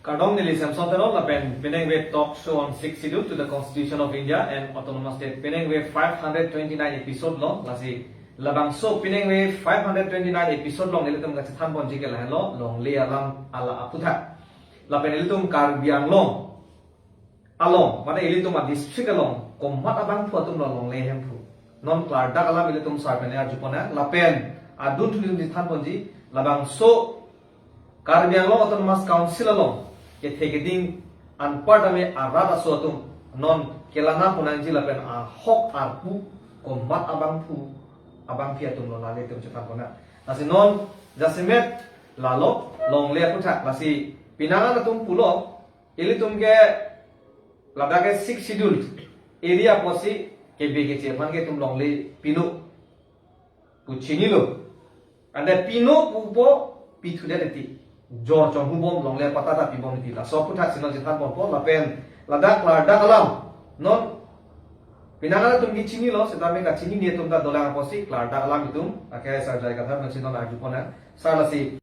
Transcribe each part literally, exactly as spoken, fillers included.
Kardom, neli Samson Teron lapen pinengve talk show on Sixth Schedule to the Constitution of India and Autonomous State, pinengve five hundred twenty-nine episode lo. Lasi labangso pinengve five hundred twenty-nine episode along nelitum kachethan ponji ke lahenlo, longle alam ala aphuthak. Lapen ilitum Karbi Anglong along, mane ilitum a-district along komat abangphu atumlo longle ahemphu. Non klardak alam ilitum sar pen arju ponnang, lapen adun thu ilitum chethan ponji, labangso Karbi Anglong Autonomous Council along kethe keding anparta me arat aso atum non kelana ponnangji lapen ahok arpu komat abangphu abangpi atumlo, lale ilitum chethan ponnang. Lasi non jasemet lalo longle aphuthak, lasi pinangan atum pulo, ilitum ke ladak ke Sixth Schedule area apotsi kebe keche aphan ke itum longle pino pu chinilo. Ante pino pupo, pithudet eti. Jor chonghubom, longle patta ta pibom eti. Laso aphuthak si non chethan ponpo lapen ladak klardak alam non pinangan atum ke chinilo, setame kachinine atum ta dolang apotsi klardak alam itum ake sar J I Kathar nangsi non arju ponnang. Sar, lasi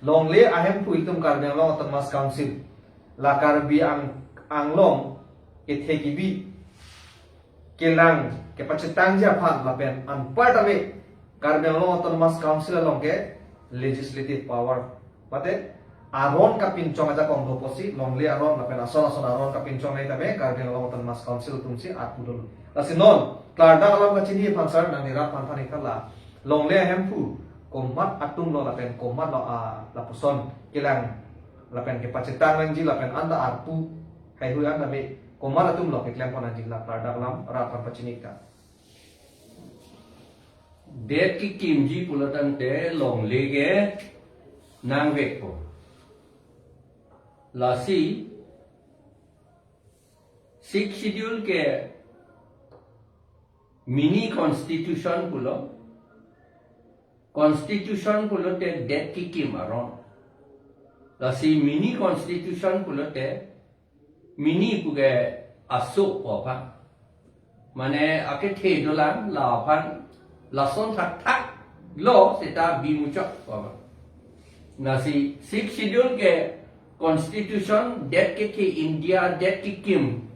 longle ahemphu ilitum Karbi Anglong Autonomous Council, la Karbi Ang-, Anglong kethe kebi kelang kepachetangji aphan lapen anparta me Karbi Anglong Autonomous Council along ke legislative power, mate aron kapinchong ajakong do apotsi longle aron lapen ason ason aron kapinchong nai tame Karbi Anglong Autonomous Council atumsi arpu dolo. Lasi non klardak alam kachini aphan sar nangli rat aphan than ik tha, la longle ahemphu komat atumlo lapen komatlo, a, lapuson kelang lapen kepachetang nangji lapen anta arpu haihui anta me komat atumlo keklem pon nangji, la klardak alam rat aphan pachini ik tha. Det kekimji pulo tangte longle ke nangvekpo. Lasi Sixth Schedule ke mini constitution pulo. Constitution pulote det kekim aron. Lasi mini constitution pulote mini puke aso pu aphan, mane akethe dolang, la aphan lason thakthak lo seta bimuchot pu aphan. Lasi Sixth Schedule ke constitution, det ke, ke India det kekim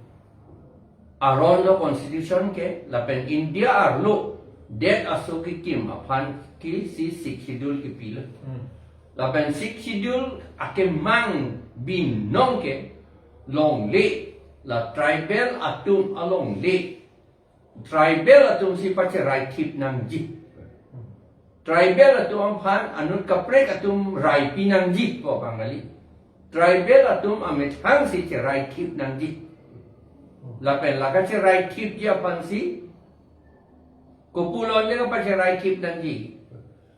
aron lo constitution ke, lapen India arlo det aso kekim aphan ke si Sixth Schedule kepilo. Hmm. Lapen Sixth Schedule akemang binong ke longle, la tribal atum alongle. Tribal atumsi pacherai thip nangji. Tribal atum aphan anut kaprek atum raipi nangji pu abang kali. Tribal atum amethangsi cherai thip nangji. Lapen la kacherai thipji aphansi kopulo le kapacherai thip nangji.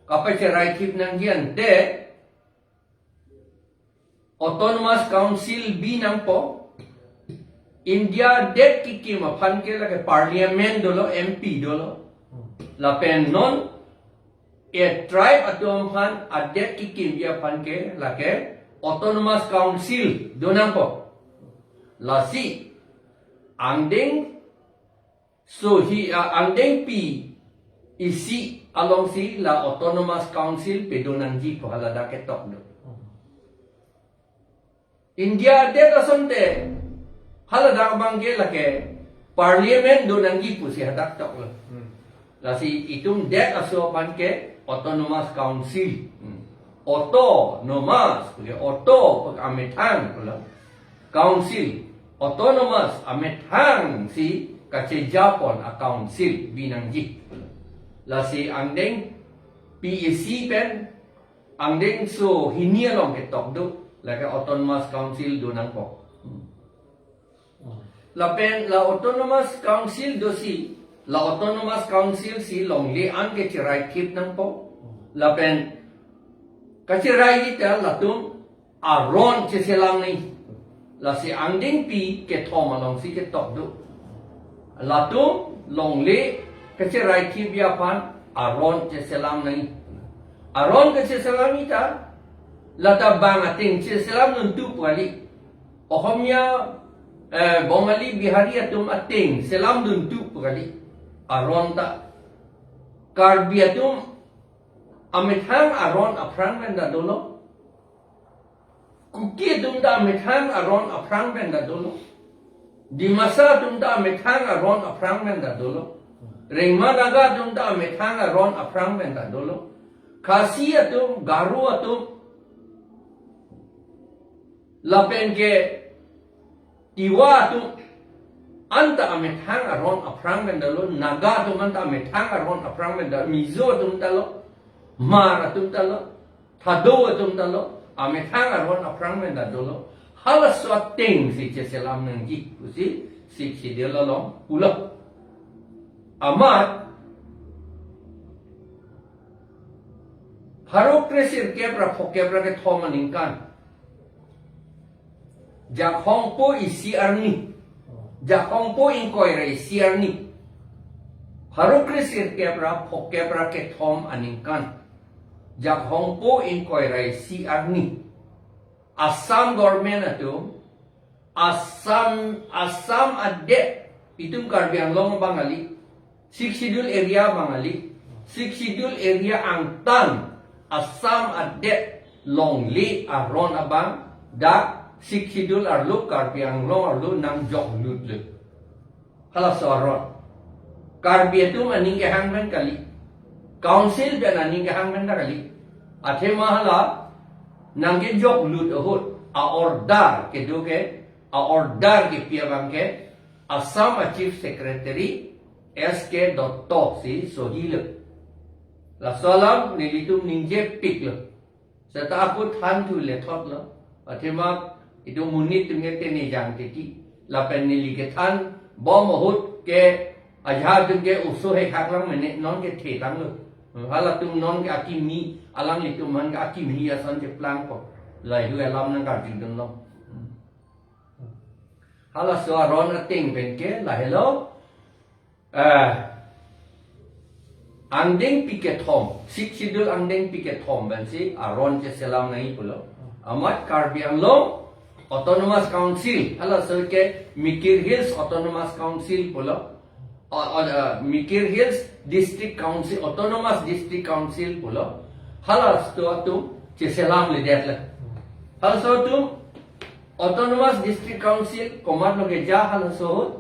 Kapacherai thip nangji ante Autonomous Council bi nangpo. India det kekim aphan ke lake parliament dolo, M P dolo. Lapen non a tribe atum aphan adet kekimji aphan ke lake Autonomous Council do nangpo. Lasi angdeng so hi, a, angdengpi isi alongsi la Autonomous Council pedo nangji pu haladak ketok do. India adet asonte haladak abang ke lake parliament do nangji pusi hadak tok lo. Hmm. Lasi itum det aso aphan ke Autonomous Council. Hmm. Autonomous, puke auto, puke amethang, pulo. Council, autonomous, amethangsi kachejapon a council bi nangji. Lasi angdeng P A C pen, angdengso hini along ketok do, lake Autonomous Council do nangpo. Lapen la Autonomous Council dosi, la Autonomous Council si longle an ke cherai thip nangpo. Lapen kacherai ji ta latum aron cheselam nangji. Lasi angdengpi kethom alongsi ketok do. Latum longle kacherai thipji aphan aron cheselam nangji. Aron kacheselam ji ta, lata bang ateng cheselam nuntu pu kali. Ohomia, eh, Bongali, Bihari atum ateng selam duntu pu kali. Aron ta. Karbi atum amethang aron aphrang pen ta dolo. Kuki atum ta amethang aron aphrang pen ta dolo. Dimasa atum ta amethang aron aphrang pen ta dolo. Rengma Naga atum ta amethang aron aphrang pen ta dolo. Khasi atum, Garo atum, lapen ke Tiwa atum anta amethang aron aphrang pen ta dolo, Naga atum anta amethang aron aphrang pen ta, Mizo atum ta lo, Hmar atum ta lo, Thado atum ta lo, amethang aron aphrang pen ta dolo. Halaso ateng si cheselam nangji pusi Sixth Schedule along pulo. Amat pharo kresirkep ra phokep ra kethom aningkan, Jakhongpo isi arni, Jakhongpo ingkoi ra isi arni, pharo kresirkep ra phokep ra kethom aningkan, Jakhongpo ingkoi ra isi arni, Assam government atum, Assam, Assam adet, itum Karbi Anglong abang kali, Sixth Schedule area abang kali, Sixth Schedule area angtan Assam adet longle aron abang dak Sixth Schedule arlo, Karbi Anglong arlo nangjok lutlo. Halaso aron Karbi atum aning kehang pen kali, council pen aning kehang pen ta kali. Athema hala nangkejok lut ahut a-order kedo ke, a-order kepi abang ke Assam a-Chief Secretary S K Dutta si sohilo. Laso alam nelitum ningjepiklo. Seta ako thanthu lethotlo. Athema itum monit atum ke tenejang titi. Lapen neli kethan bom ahut ke ajahak atum ke oso hekhak lang mene, non ke thetanglo. Halatum non ke akimi, alanglitum aphan ke akimi ason cheplangpo. Lahei alam nangkarjudunlo. Halaso aron ateng pen ke lahelo. Eh, angdengpi kethom, Sixth Schedule angdengpi kethom pensi aron cheselam nangji pulo. Amat Karbi Anglong Autonomous Council, halaso ke Mikir Hills Autonomous Council pulo. O, o, eh, Mikir Hills District Council, Autonomous District Council pulo. Halaso atum cheselamledetlo. Halaso atum Autonomous District Council komatlo keja halaso ahut?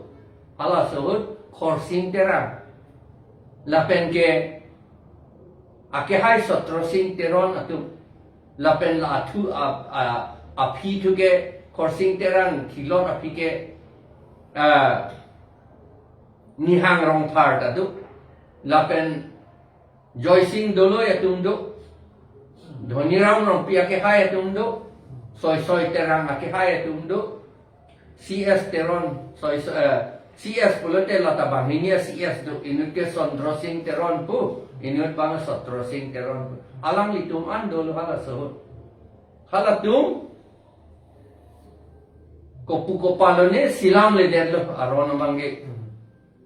Halaso ahut Khorsing Terang. Lapen ke akehai Satro Sing Teron atum. Lapen la athu a, a, aphi thu ke Khorsing Terang thilot aphi ke, ah, Nihang Rongphar ta do. Lapen Joysing Doloi atum do, Dhoniram Rongpi akehai atum do, Soisoi Terang akehai atum do, C S Teron, Soisoi, eh, C S pulote lata banghini C S do, inut ke Chandra Sing Teron pu, inut abang Satro Sing Teron pu. Alanglitum an dolo halaso ahut. Halatum kopu kopalone selamledetlo aron abang ke.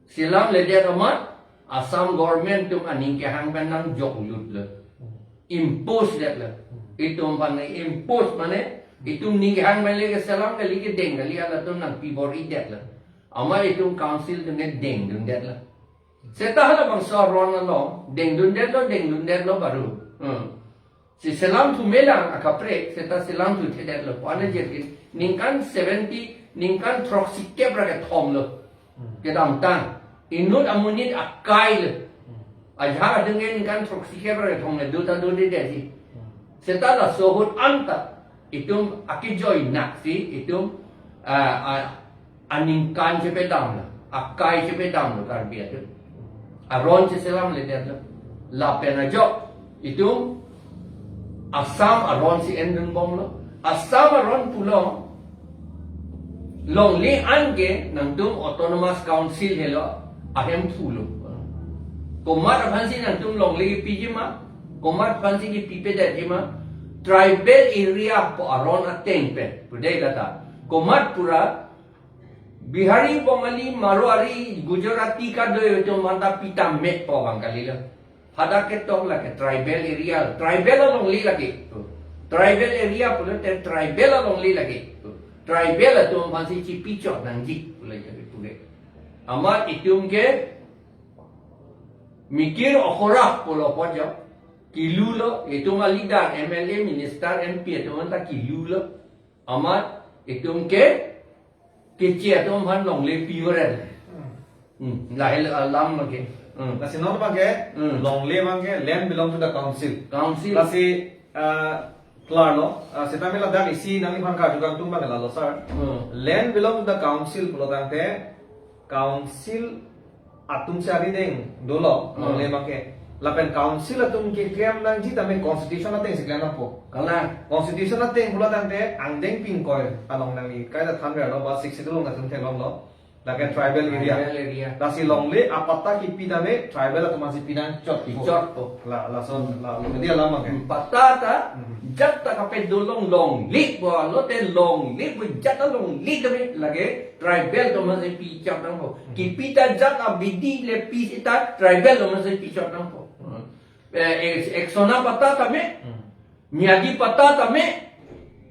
Selamledet amat Assam government atum aning kehang pen nangjok lutlo. Impose detlo. Itum aphan impose mane itum ning kehang pen le keselam kali, kedeng kali, halatum nangpi bor-idetlo. Amat itum council atum ke dengdundetlo. Seta halabangso aron along dengdundetlo, dengdundetlo baru. Hmm. Si selamthu melang akaprek, seta selamthu thedetlo. Pu ana jirgin, ningkan seventy, ningkan throksikep ra kethomlo. Hmm. Kedamtang, inut amonit akailo. Hmm. Ajahak atum ke ningkan throksikep ra kethomlo, do ta dodedetji. Hmm. Seta laso ahut anta, itum akejoinaksi, itum, ah, ah, aningkan chepedamlo, akai chepedamlo Karbi atum. Aron cheselamledetlo. Lapen ajok itum Assam aron si endunbomlo. Assam aron pulo, longle an ke nangtum Autonomous Council helo ahemphu lo. Komat aphansi nangtum longle kipiji ma, komat aphansi kipipedetji ma, tribal area pu aron ateng pen, pudei lata. Komat pura Bihari, Bongali, Marwari, Gujarati kadoi atum aphan ta pita metpo abang kalilo. Hadak ketok lake tribal area, tribal alongle lake. Tribal area pulote tribal alongle lake. Tribal atum aphansi chipichot nangji pulo jadi puge. Amat itum ke Mikir Okhora pulo pojo. Kilulo, itum a-leader, M L A, minister, M P atum anta kilulo. Amat itum ke keche atum aphan longle pi-ore. Hmm, lahai alam abangke. Hmm. Lasi non abangke, Hmm. longle abangke, land belong to the council. Council. Lasi, ah, klaro, ah, seta me ladak isi nangliphan karju kangtung abang lalo, sir. Hmm. Land belong to the council pulo tangte, council atum si arideng dolo, Hmm. longle abangke. Lapen council atum keklem nangji tame constitution ateng si klem nangpo. Kalang. Constitution ateng pulo tangte, angdeng pingkoi along nangli kaita thanver lo, ba Sixth Schedule along atum theklonglo. Lake tribal area. Tribal area. Lasi longle apatta kipi tame tribal atum aphansi pinangchotpo. Pichotpo. La, lason, la, lo dia lama ke. Hmm, patta ta, Hmm. jat ta kape dolong longle pu, lote longle pu jat ta longle tame lake tribal atum aphansi pichot nangpo. Hmm. Kipi ta jat abidi le pi seta tribal atum aphansi pichot nangpo. Hmm. Eh, Ek-, Ekson apatta tame, Hmm. Miyagi patta tame,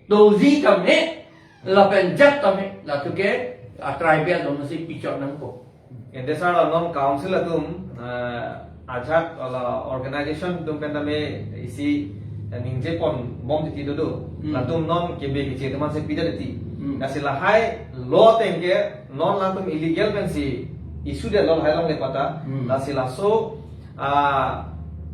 Tozi tame, lapen jat tame, latum ke, ah, tribal atum aphansi pichot nangpo. Ante sir, la non council atum, ah, ajak la organization atum pen tame isi, eh, ningje pon bom titi dodo. Hmm. Latum non kebe keche atum aphansi pida titi. Hmm. Lasi lahai law ateng ke non latum illegal pensi issue detlo lahai longle patta. Hmm. Lasi laso, ah,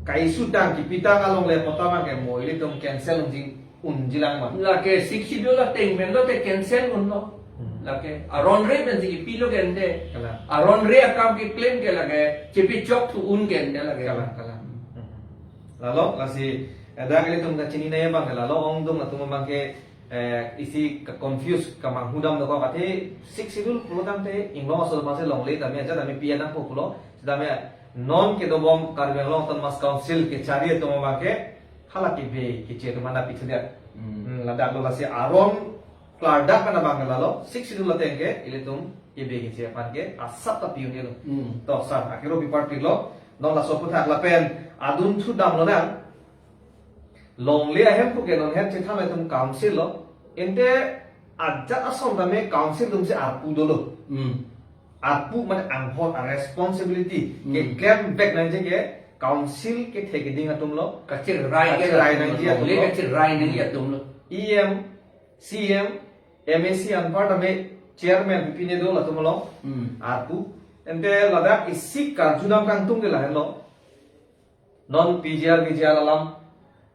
ka-issue tang kipi tang alongle patta abangke mo ilitum cancel unji, unji lang ma. Lake Sixth Schedule ateng pen lote cancel unlo. Hmm. Lake aron re pensi kipilo ke ante. Kalang. Aron re akam keklem ke lake chepichok thu un ke ante lake. Kalang, kalang. Hmm. Lalo, lasi, eh, dak ilitum kachini nangji abangke lalo ongdung atum abangke, eh, isi ke-confuse kemanghu dam dokok athe Sixth Schedule pulo tangte inglong asor aphansi longle tame ajat tame pi nangpo pulo. Seta me non kedobom Karbi Anglong Autonomous Council kechari atum abangke hala kebe keche atum aphan pi thudet. Hmm. Hmm, ladak lo lasi aron klardak pen abang lalo, Sixth Schedule ateng ke ilitum kebe keche aphan ke asap ta pi-un-elo. Hmm. To sir, akiro pi party lo, non laso aphuthak lapen adun thu damlonang. Longle ahemphu ke non hem chethan atum council lo. Ante ajat ason tame council atumsi arpu dolo. Hmm. Arpu mane anghor a-responsibility Hmm. keklem vek nangji ke council kethe keding atum lo. Kachirai Kachirai nangji atum longle lo. Kachirai nangji atum lo. E M, C M, M A C anpar tame chairman pipine do latum along. Hmm. Arpu. Ante ladak isi karju dam kangtung ke lahenlo. Non P G R, V G R alam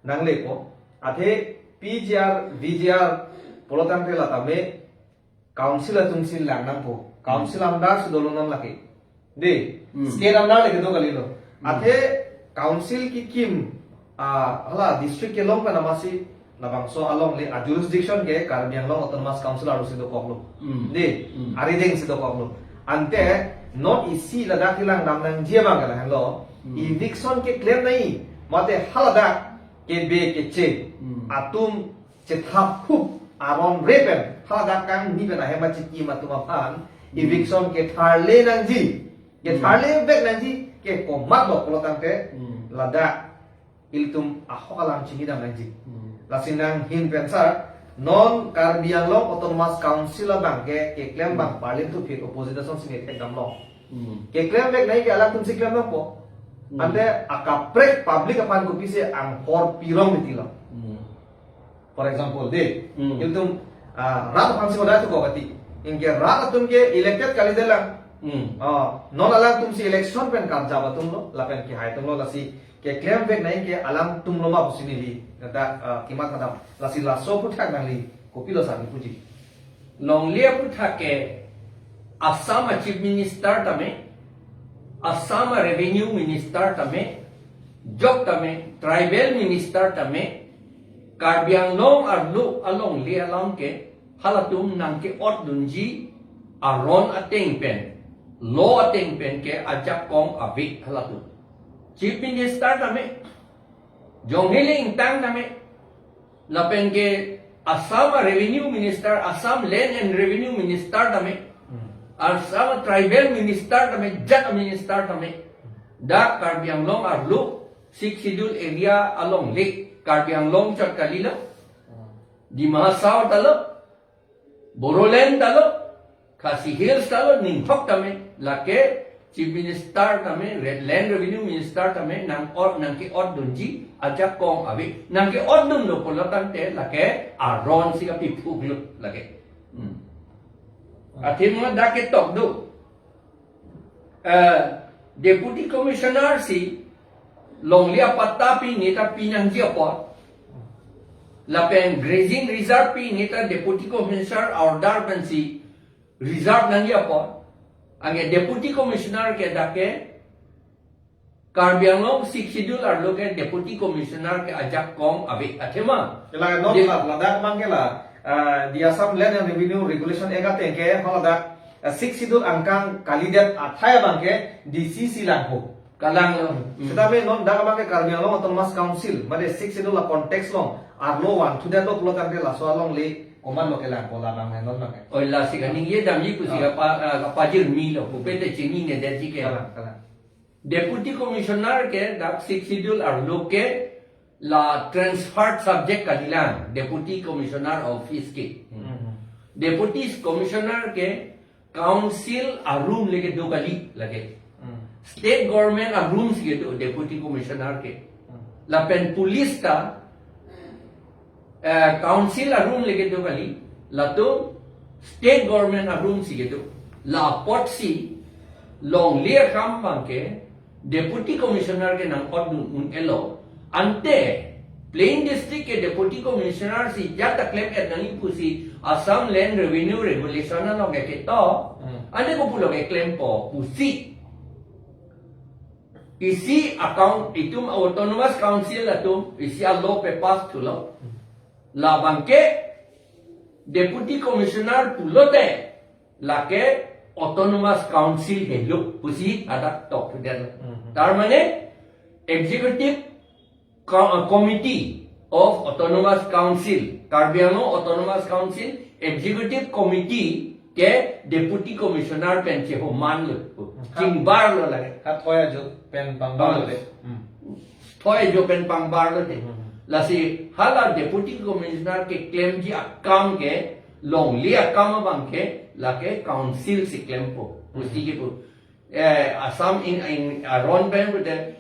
nanglepo. Athe P G R, V G R pulo tangte la tame council atumsi lang nangpo. Council Hmm. under si dolo non lake. De, Hmm. state under le kedo kalilo. Hmm. Athe council kekim, ah, hala district kelong pen amatsi labangso alongle a-jurisdiction ke Karbi Anglong Autonomous Council arlo si dokoklo. Hmm. De, Hmm. arideng si dokoklo. Ante non isi ladak kelang dam nangji abang ke lahenlo. Hmm. Eviction keklem nangji, mate haladak kebe keche Hmm. atum chethap hup aron re pen haladak kangni pen ahem achikim atum aphan Hmm. eviction ketharle nangji. Ketharle Hmm. vek nangji ke komatlo pulo tangte Hmm. ladak ilitum ahok alam chini dam nangji. Hmm. Lasi nanghin pen sir, non Karbi Anglong Autonomous Council abang ke keklem abang Hmm. parlin thu phit opposition si ne thek damlo. Hmm. Keklem vek nangji ke alangtumsi klem nangpo. Hmm. Ante akaprek public aphan kopisi anghor pirong titilo. Hmm. For example, de, Hmm. ilitum, ah, rat aphansi hodai thu kokati. Anke rat atum ke elected kalidet lang. Hmm. Ah, non alangtumsi election pen karjap atum lo, lapen kehai atum lo, lasi keklem vek nangji ke alangtum lo ma pusi neli, kata, ah, kematha dam. Lasi laso aphuthak nangli kopilo sani puji. Longle aphuthak ke Assam a-Chief Minister tame, Assam a-Revenue Minister tame, jok tame, Tribal Minister tame, Karbi Anglong arlo alongle alam ke halatum nangke-ot dunji aron ateng pen, law ateng pen ke ajakong ave halatum. Chief Minister tame, Jonghile Ingtang tame, lapen ke Assam Revenue Minister, Assam Land and Revenue Minister tame, Hmm. Assam Tribal Minister tame, jat Minister tame, dak Karbi Anglong arlo, Sixth Schedule area alongle, Karbi Anglong chot kalilo, Hmm. Dima Hasao talo, Bodoland talo, Khasi Hills talo, ninghok tame, lake Chief Minister tame, Re-, Land Revenue Minister tame nang-ot, nangke-otdunji ajakong ave. Nangke-otdunlo pulo tangte lake aron si kapiphuklo lake. Hmm. Athema dak ketok do. Eh, Deputy Commissioner si longle apatta pineta pinangji apot, lapen grazing reserve pineta Deputy Commissioner order pensi reserve nangji apot, anke Deputy Commissioner ke dak ke Karbi Anglong Sixth Schedule arlo ke Deputy Commissioner ke ajakong ave. Athema. Kela non Dep- la, ladak abangke la, ah, the Assam Land and Revenue Regulation Act ateng ke, haladak, ah, Sixth Schedule angkang kalidet athai abangke D C si langpo. Kalanglo. Hmm. Sitame non dak abangke Karbi Anglong Autonomous Council, mane Sixth Schedule a-context along arlo vangthudet pulo tangte laso alongle komatlo kelangpo labang non abangke. Oi, lasi kaningje damji pusi, ah, kapa-, ah, kapajirmilo, pupe te chinine detji ke. Kalang, kalang. Deputy Commissioner ke dak Sixth Schedule arlo ke la transferred subject kalilang, Deputy Commissioner Office ke. Hmm. Deputy Commissioner ke Council arum le kedo kali lake. Hmm. State Government arum si kedo Deputy Commissioner ke. Hmm. Lapen police ta, eh, Council arum le kedo kali, latum State Government arum si kedo. La apotsi longle akam abangke Deputy Commissioner ke nang-otdun un-elo. Ante Plain District ke Deputy Commissioner si jat ta klem-et nangji pusi Assam Land Revenue Regulation along ke ketok. Hmm. Ante kopulo ke klempo pusi isi account itum Autonomous Council atum isi a-law pass thulo. Labangke Deputy Commissioner pulote lake Autonomous Council helo pusi hadak tokdet. Mhm. Tar mane Executive Co-, Committee of Autonomous Council, Karbi Anglong Autonomous Council Executive Committee ke Deputy Commissioner pen chehomanlo. Hmm. Chingbarlo lake. Ha thoi ajo pen pangbarlo. Oh. Le. Hmm. Thoi ajo pen pangbarlo te. Hmm. Lasi hala Deputy Commissioner keklemji akam ke, longle akam abangke lake Council si klempo. Hmm. Pusi kepu. Eh, Assam in, in, aron pen pute,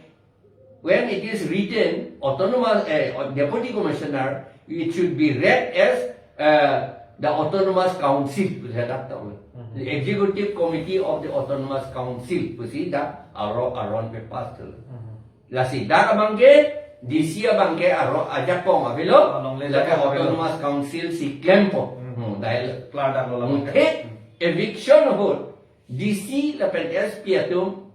when it is written autonomous, eh, or Deputy Commissioner, it should be read as, eh, the Autonomous Council, pusi dak tong. Mhm. The Executive Committee of the Autonomous Council, pusi dak aro-, aron pen pass thulo. Mhm. Lasi dak abangke D C abangke aro ajakong avelo, along le lake ajakong avelo. Autonomous Council si klempo. Mhm. Hmm, dai lo. Klar dak lo. Hmm, labang. Thik, eviction ahut D C lapen S P atum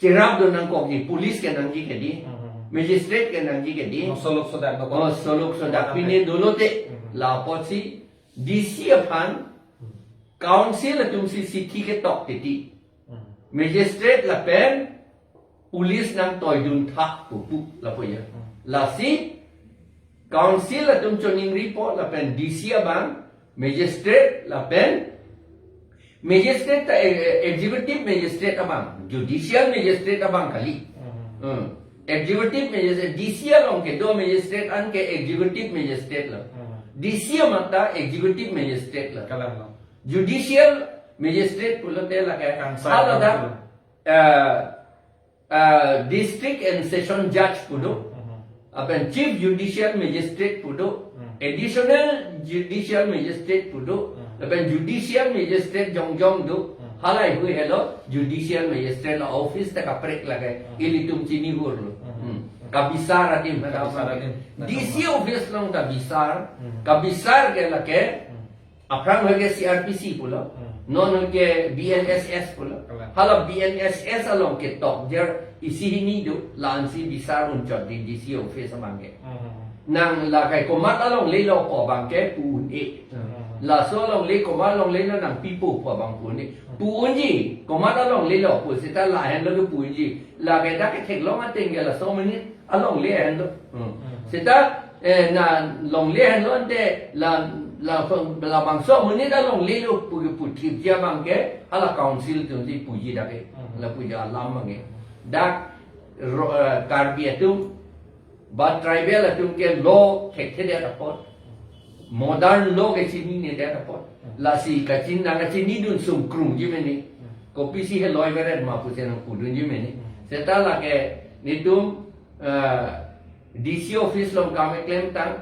cherapdun nangkokji, police ke nangji kedi, mhm, magistrate ke nangji kedi. Oh, soluk sodak dokok. Oh, soluk sodak. Oke. Pine dolote, mhm, la apotsi D C aphan, mhm, Council atum si sithi ketok titi. Mhm. Magistrate lapen police nangtoidun thak pupu lapu ya. Mhm. Lasi Council atum choningripo lapen D C abang, magistrate lapen magistrate ta, eh, eh, executive magistrate abang, judicial magistrate abang kali. Mhm. Hmm. Executive magistrate, D C along kedo magistrate anke executive magistrate lo. Mhm. D C amat ta executive magistrate lo. Kalang lo. Judicial magistrate pulote lake kangsai hala dak, kalang lo. Eh, eh, District and Session Judge pu do, mhm, lapen Chief Judicial Magistrate pu do, mhm, Additional Judicial Magistrate pu do, mhm, lapen Judicial Magistrate jongjong do, mhm, halahei hui helo Judicial Magistrate la office ta kaprek lake, mhm, ilitum chinihurlo. Mhm. Hmm. Kabisar adim, kabisar adim. D C office along kabisar, mhm, kabisar ke lake, mhm, aphrang hoi ke C R P C pulo. Hmm. Non hoi ke B N S S pulo. Kalang. Hala B N S S along ketokjer isi hini do, la-ansi bisar unchot di D C office abangke. Hmm. Nang lake komat alonglelo pu abangke pu un-e. Hmm. Laso alongle komat alonglelo nangpipo pu abang pu un-e. Hmm. Pu unji, komat alonglelo pu seta lahenlo ke pu unji. Lake dak ketheklong ateng ke laso amonit alongle henlo. Hmm. Hmm. Seta, eh, na longle henlo ante la, la, labangso amonit alonglelo pu, puthipji abangke hala Council atumsi puji dak ke. Hmm. La puji alam abangke. Dak ro-, eh, Karbi atum ba tribal atum ke law thekthedet apot, modern law ke chininedet apot, lasi kachin nang kachinidun sungkrungji mene. Kopisi heloi veret ma pusi nangpudunji mene. Seta lake netum, eh, D C office along kam keklemtang.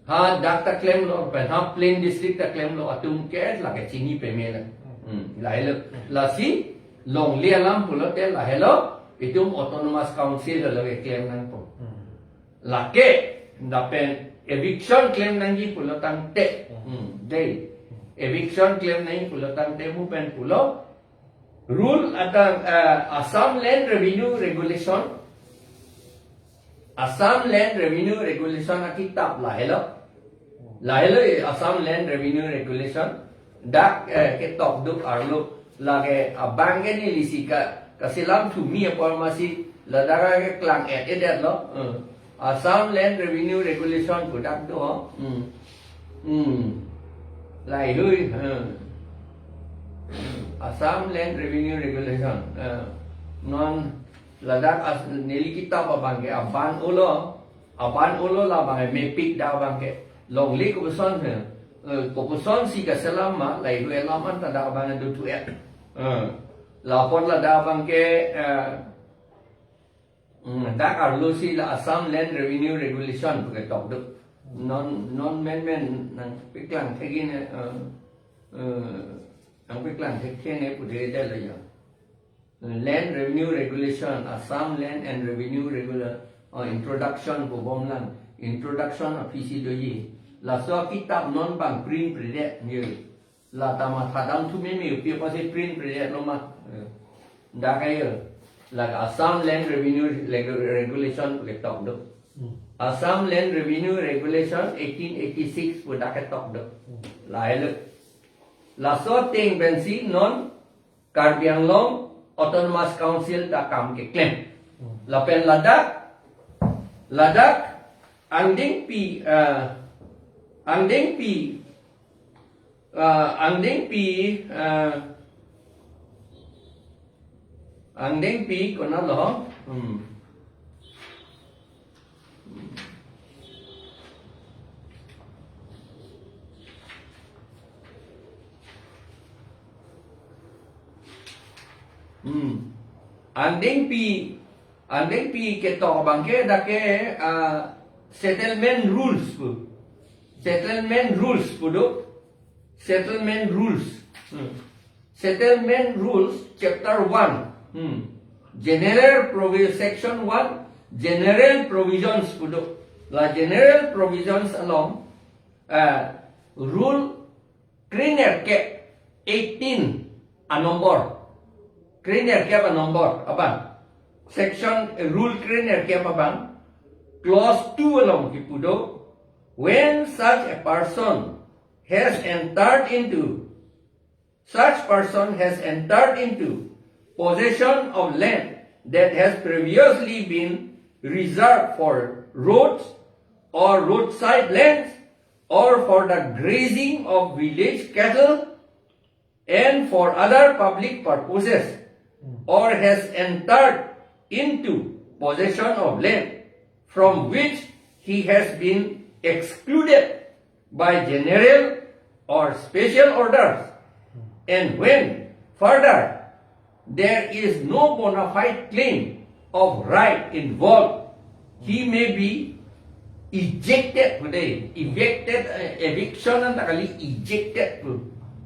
Hadak ta klemlo pen ha plain district ta klemlo atum ke lake chini peme lang. Hmm, lahelo. Lasi longle alam pulote lahelo itum autonomous council lo keklem nangpo. Lake lapen eviction klem nangji pulo tangte. Hmm, dei. Eviction klem nangji pulo tangte mu pen pulo rule atang, eh, Assam Land Revenue Regulation. Assam Land Revenue Regulation akitap lahelo. Lahelo, eh, Assam Land Revenue Regulation. Dak, eh, ketok duk arlo lake abang ke neli si ka, kaselam thumi apor masi ladak keklang-et-edetlo. Eh. Assam Land Revenue Regulation pu dak do. Hmm. Hmm. Lahelo. Hmm. Assam Land Revenue Regulation. Eh. Non ladak as-, neli kitap abang ke aban olo. Aban olo labang ke mepik dak abang ke. Longle kopuson he. Eh, kopuson si kaselam ma, lahelo alam anta dak abang ke dothu-et. Eh. Lapor ladak abang ke, eh, Hmm, dak arlo si la Assam Land Revenue Regulation pu ketok do. Non, non menmen nangpeklang thekji ne, eh, eh, nangpeklang thekthe ne pudedetlo ya. Land Revenue Regulation, Assam Land and Revenue Regular, oh, Introduction pu bomlang, Introduction aphisi doji. Laso akitap non bang print predet ye. La ta matha dam thu meme upi apotsi print predet lo ma. Eh. Dak ayo. La Assam Land Revenue Regu-, Regulation pu ketok do. Hmm. Assam Land Revenue Regulation eighteen eighty-six pu dak ketok do. Hmm. Lahelo. Laso ateng pensi non Karbi Anglong Autonomous Council ta kam keklem. Hmm. Lapen ladak, ladak angdengpi, eh, angdengpi, eh, angdengpi, eh, angdengpi konatlo? Hmm. Hmm. Angdengpi, angdengpi ketok abang ke dak ke, ah, settlement rules pu. Settlement rules pu do. Settlement rules. Hmm. Settlement rules chapter one. Hmm. General provi-, section one, general provisions pu do. La general provisions along, ah, rule krenerkep eighteen anombor. Krenerkep anombor abang. Section, eh, rule krenerkep abang. Clause two along kipu do. When such a person has entered into, such person has entered into possession of land that has previously been reserved for roads or roadside lands or for the grazing of village cattle and for other public purposes, or has entered into possession of land from which he has been excluded by general or special orders, and when further there is no bona fide claim of right involved, he may be ejected pu de, evicted, eh, eviction anta kali, ejected pu.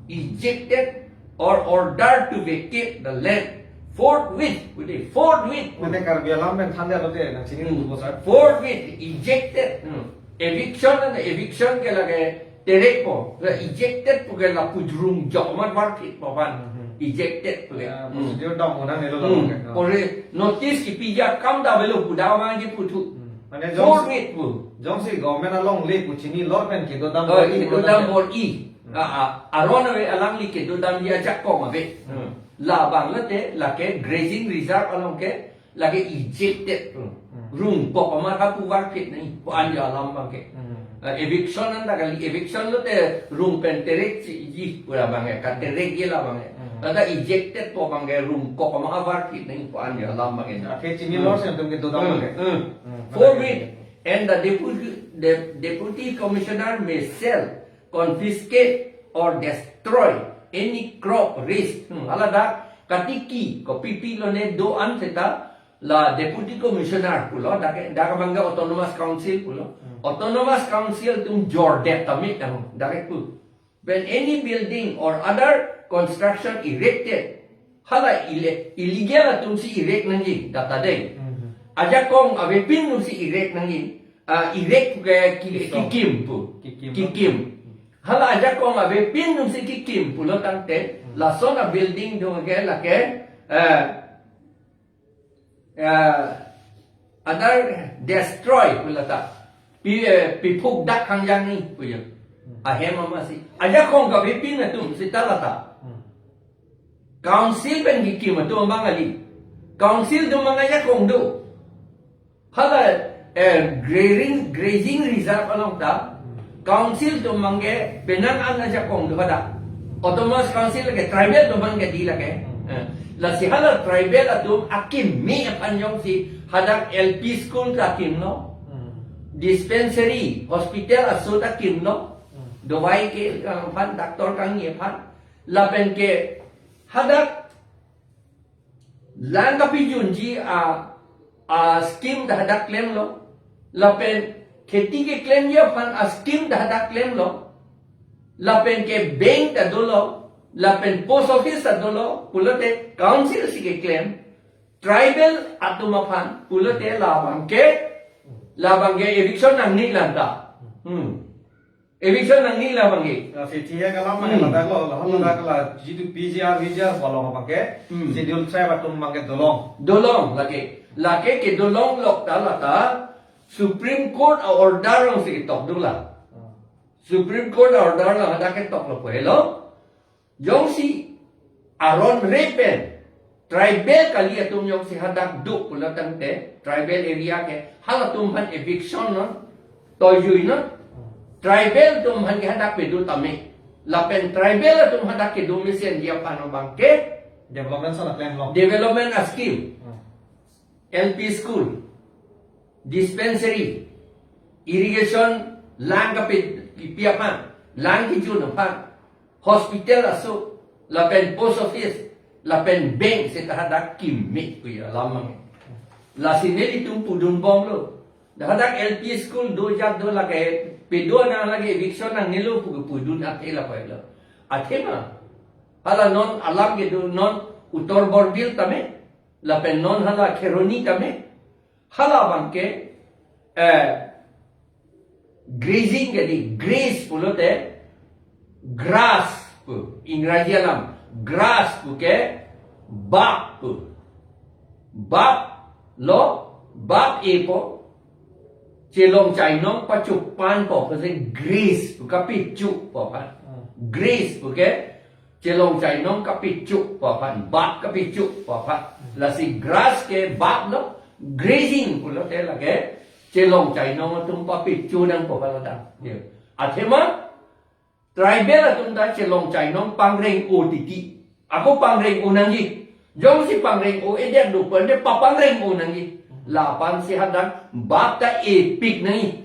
Ejected or ordered to vacate the land forthwith pu de, forthwith pu. Mane Karbi alam pen than dia lo de, nangchini Hmm. tu bosan. Forthwith, ejected. Hmm. Eviction anta, eviction ke lake terekpo. La ejected pu ke lapu jrung jok mat varphit po pan. Hmm. Ejected pu ke. Ya, Hmm. procedure dam hona nelo Hmm. lake. Pore notice kipiji akam ta avelo pu dak abang kiputhu. Hmm. Mane jong Forthwith pu. Jongsi government alongle pu chinilo pen kedodam Oh, bor-i kedodam bor-i. Hmm. Ah, ah, aron ave alangli kedodamji ajakong ave. Hmm. Labang lote lake grazing reserve along ke lake ejected pu. Hmm. Rungkok amat kapu varphit nangji pu-an jo alam abang ke. Hmm. Eh, eviction anta kali, eviction lote rung pen terekji pu labang ke, katerekji labang ke. Hmm. Lata ejected pu abang ke rungkok amat kavarphit nangji pu-an jo alam abang ke. Akhir chinilo Hmm. si atum kedodam Hmm. abang ke. Hmm. Hmm. Forthwith, and the deputy, the deputy commissioner may sell, confiscate or destroy any crop raised. Hmm. Hala dak Katiki, kopi pi lone do-an seta la Deputy Commissioner pulo, dak, dak abang ke Autonomous Council pulo. Hmm. Autonomous Council atum jordet tame tang, dak pu. When any building or other construction erected, hala ile-, illegal atum si erect nangji, dak ta dei. Hmm. Ajakong avepin atum si erect nangji, ah, erect ke ki-, Kisom. Kikim pu. Kikim. Kikim. Hala ajakong avepin atum si kikim pulo tangte, Hmm. lason a building do ke lake, eh, eh, adar destroy pulo ta. Pi, eh, piphuk dak hangjang ni puyo. Hmm. Ahem ama si. Ajakong kavepin atum seta la ta. Hmm. Council pen kikim atum abang kali. Council atum abang ajakong do. Hala, eh, grazing, grazing reserve along ta, council atum abang ke penang an ajakong do hadak. Autonomous Council lake tribal atum abang ke di lake. Eh, lasi hala tribal atum akimi aphan jongsi hadak L P school ta kimlo. Hmm. Dispensary, hospital aso ta kimlo. Hmm. Dawai ke, eh, aphan, doctor kangni aphan. Lapen ke hadak lang kapejunji a, a scheme ta hadak klemlo. Lapen kheti keklemji aphan a scheme ta hadak klemlo. Lapen ke bank ta dolo. Lapen post office ta dolo. Pulote council si keklem. Tribal atum aphan. Pulote labang ke, labang ke eviction nangne lang ta. Hmm. Eviction nangne labang ke. Ah, si tiya kalam Hmm. ladak lo, lahan Hmm. ladak la, jitu P G R, V G R bolong abang ke, Hmm. Schedule Tribe atum abang ke dolong. Dolong lake. Lake kedolong lok ta la ta, Supreme Court a order along si ketok dula. Hmm. Supreme Court a order along hadak ketok lo pu helo. Jongsi aron re pen tribal kali atum jongsi hadak do pulo tangte, tribal area ke halatum aphan eviction non, toijui non, tribal atum aphan ke hadak pedo tame. Lapen tribal atum hadak kedo mesenji aphan abang ke Development sana plan lo. Development a scheme. Hmm. L P school, dispensary, irrigation, lang kape-, kipi aphan, lang kijun aphan, hospital aso, lapen post office, lapen bank seta hadak kimi puya lamang. Lasi nelitum pudun bomlo. Dak hadak L P school do jat do lake, pedo nang lake eviction nangnelo pu pudun athe lapu lo. Athema. Hala non alam kedo non Uttar Borbil tame. Lapen non hala Kheroni tame, hala abang ke, eh, grazing ke di, grass pulote, grass pu, Ingraji alam, grass pu ke, bap pu. Bap lo, bap e po, chelong chainong pachupan po, pase grass pu kapichu po kan. Hmm. Grass pu ke, chelong chainong kapichu po aphan, bap kapichu po aphan. Lasi grass ke bap lo, grazing pulote lake chelong chainong atum papichu nang po aphan ta. Ya. Athema tribal atum ta chelong chainong pangreng-o titi. Ako pangreng-o nangji. Jongsi pangreng-o-edet do pu ante papangreng-o nangji. Lapen si hadak bap ta epik nangji.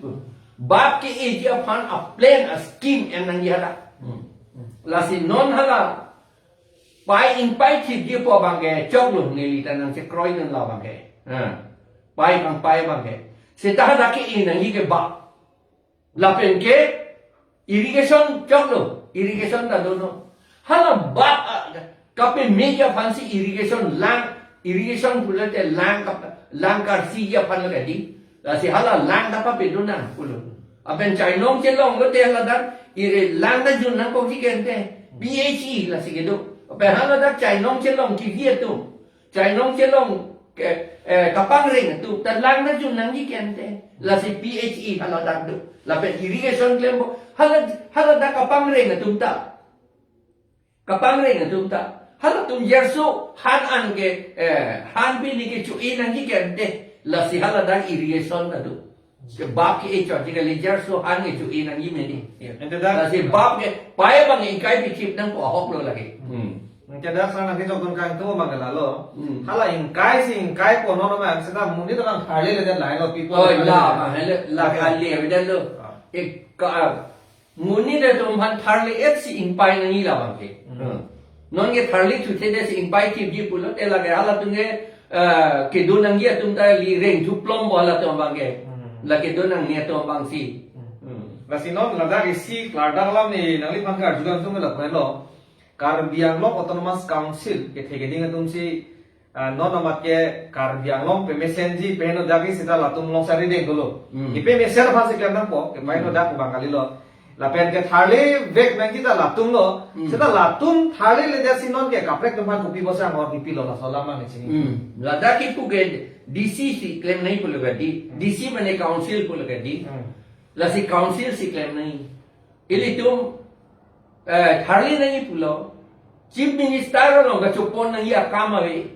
Bap ke-eji aphan a plan a scheme en nangji hadak. Hmm. Lasi non hala pai ingpai thipji pu abang ke choklo neli ta nangchekroi non la abang ke. Ha. Pai kangpai abang ke. Seta hadak ke-e nangji ke bap. Lapen ke irrigation choklo, irrigation ta dono. Hala bap, ah, kapemeji aphan si irrigation lang, irrigation pulote lang kap-, lang karsiji aphan lo kadi. Lasi hala lang ta papedo nang pulo. Lapen chainong chelong lote hala dak, ire lang ta jun nangkokji ke ante, P H E lasi kedo. Lapen hala dak chainong chelong kiji atum, chainong chelong ke, eh, kapangreng atum ta lang ta jun nangji ke ante. Lasi P H E hala dak do. Lapen irrigation klempo. Hala, hala dak kapangreng atum ta. Kapangreng atum ta. Halatum jerso han an ke, eh, han pini ke chu-e nangji ke ante. Lasi hala dak irrigation ta do. Bap ke-e chotji kali, jerso han ke chu-e nangji meni. Ya. Ante dak Lasi bap ke pai abang ingkai pithip nangpo ahok lo lake. Hmm. Ante dak sana ke jokdun kangtung abang ke lalo. Hmm. Hala ingkai si ingkai po non ma seta monit abang tharle le line lo people. Oh, tharle la, le. Ma hele, la Lake. Kali ya, beda lo. Ah. Eh, ka, monit atum aphan tharle-et si ingpai nangji la abang ke. Hmm. Hmm. Non ke tharli thuthe de si ingpai thipji pulote lake halatum ke, eh, kedo nangji atum ta li reng thuplom bo halatum abang ke. Hmm. La kedo nangji atum abang si. Hmm. Hmm. Lasi non ladak isi klardak alam ne nangliphan karju kangtung ke lapu henlo. Karbi Anglong Autonomous Council kethe keding atum si, ah, non amat ke Karbi Anglong pemesenji pen no dak isi ta latum along sari deng dolo. Hmm. Kepemesen aphan si klem nangpo, kepahingno Hmm. dak abang kalilo. Lapen ketharli vek nangji ta latum lo. Hmm. Seta latum tharlile det si non ke kaprek atum aphan kopi bosa angor pipilo, laso alam abang chini. Hmm. Ladak kipu ke D C si klem nangji pulo ke di. Hmm. D C mane council pulo ke di. Hmm. Lasi council si klem nangji. Ilitum, eh, tharli nangji pulo. Chief Minister along kachopon nangji akam ave.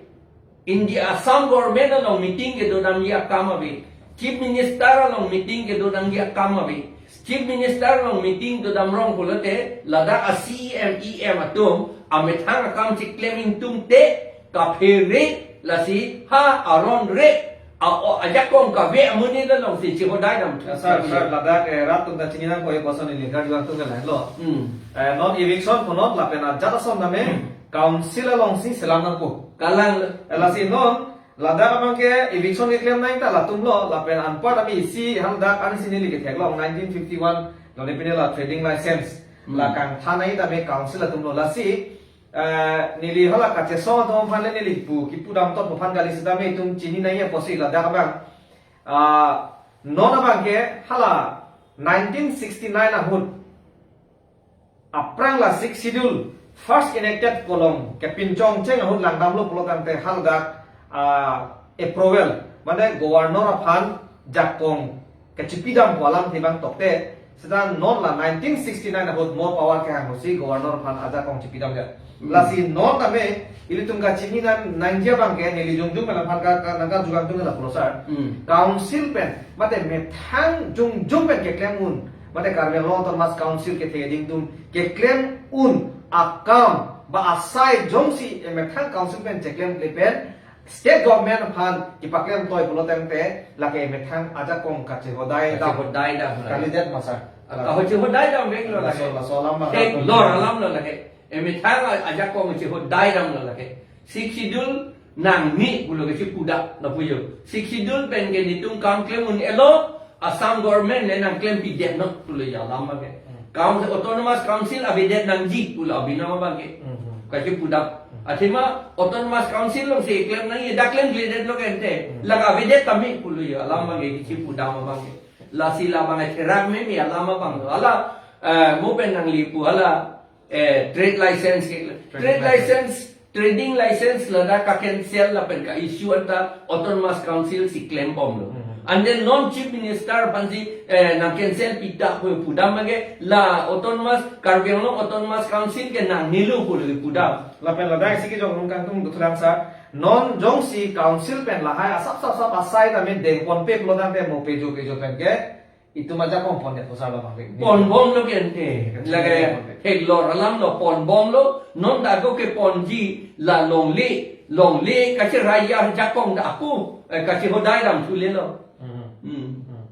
India Assam government along meeting kedo damji akam ave. Chief Minister along meeting kedo damji akam ave. Chief Minister along meeting dodam rong pulote ladak a C E M, E M atum amethang akam si klem ingtungte kaphere lasi ha aron re a-o ajakong kave amonit along si chihodai dam. Ya, sir, sir, ladak, eh, rat atum ta chini nangkok, eh, koson ili karju kangtung ke lahenlo. Hmm. Eh, non eviction punon lapen ajat ason tame council along si selam nangpo. Kalang. Eh, lasi non ladak abang ke eviction keklem nangji ta latum lo, lapen anpar tame isi haladak ansi neli ketheklong nineteen fifty-one, lone pine la trading license. Hmm. La kangthan nangji tame council atum lo, lasi, eh, neli hala kachesong atum aphan le neli pu, kipu dam tot aphan kali sitame itum chini nangji apotsi ladak abang. Ah, non abang ke hala nineteen sixty-nine ahut aphrang la Sixth Schedule first enacted kolong kepinchong cheng ahut langdamlo pulo tangte haladak, ah, approval, mane governor aphan jakong kachipidam pu alamthe abang tokte, seta non la nineteen sixty-nine ahut mo power kehang ahutsi governor aphan ajakong chipidam ya. Hmm. Lasi non tame ilitum kachini nang nangji abang ke neli jongjong pen aphan ka, ka, nangkarju kangtung ke lapulo sir. Hmm. Council pen mate methang jongjong pen keklem un, mate Karbi Anglong Autonomous Council kethe keding atum keklem un akam ba asai jongsi emethang council pen cheklemkle pen state government aphan kipaklem toi pulo tangte lake emethang ajakong kachihodai dam. Kachihodai dam. Kalidet ma sir? Ah, kachihodai dam vek lo lake. Laso, laso alam abang. Theklor alam lo lake. Emethang ajakong chihodai dam lo lake. Sixth Schedule nangne pulo ke chipuda lapu jo. Sixth Schedule pen ke netum kam klem un-elo, Assam government le nangklempi detnon pulo ya alam abang ke. Hmm. Council, Autonomous Council avedet nangji pulo abinong abang ke. Hmm, hmm. Kachipuda. Hmm. Athema Autonomous Council along si klem nangji, dak klemkledetlo ke ante. Hmm. Lake avedet tame pulo ya alam abang ke, chipuda abang ke. Lasi labang ke therak meme alam abang lo. Hala, eh, mo pen nangli pu hala, eh, trade license ke. Trade Trade license, trading license ladak ka-cancel lapen ka-issue anta Autonomous Council si klembomlo. Hmm. And then non Chief Minister aphan si, eh, nang-cancel pita pu pudam abang ke la Autonomous, Karbi Anglong Autonomous Council ke nangnelo pulo pudam. Lapen ladak isi kejong rung kangtung dothulang sir. Non jongsi council pen lahai asap sap sap asai tame dengponpe pulo tangte mo pejo pejo pen ke itum ajakong pondetpo sir, labang ke. Ponbomlo ke ante. Lake theklor alam lo, ponbomlo, non dak ako keponji la longle, longle kachirai ajakong dak ako, eh, kachihodai dam thulelo. Hmm. Hmm. Hmm.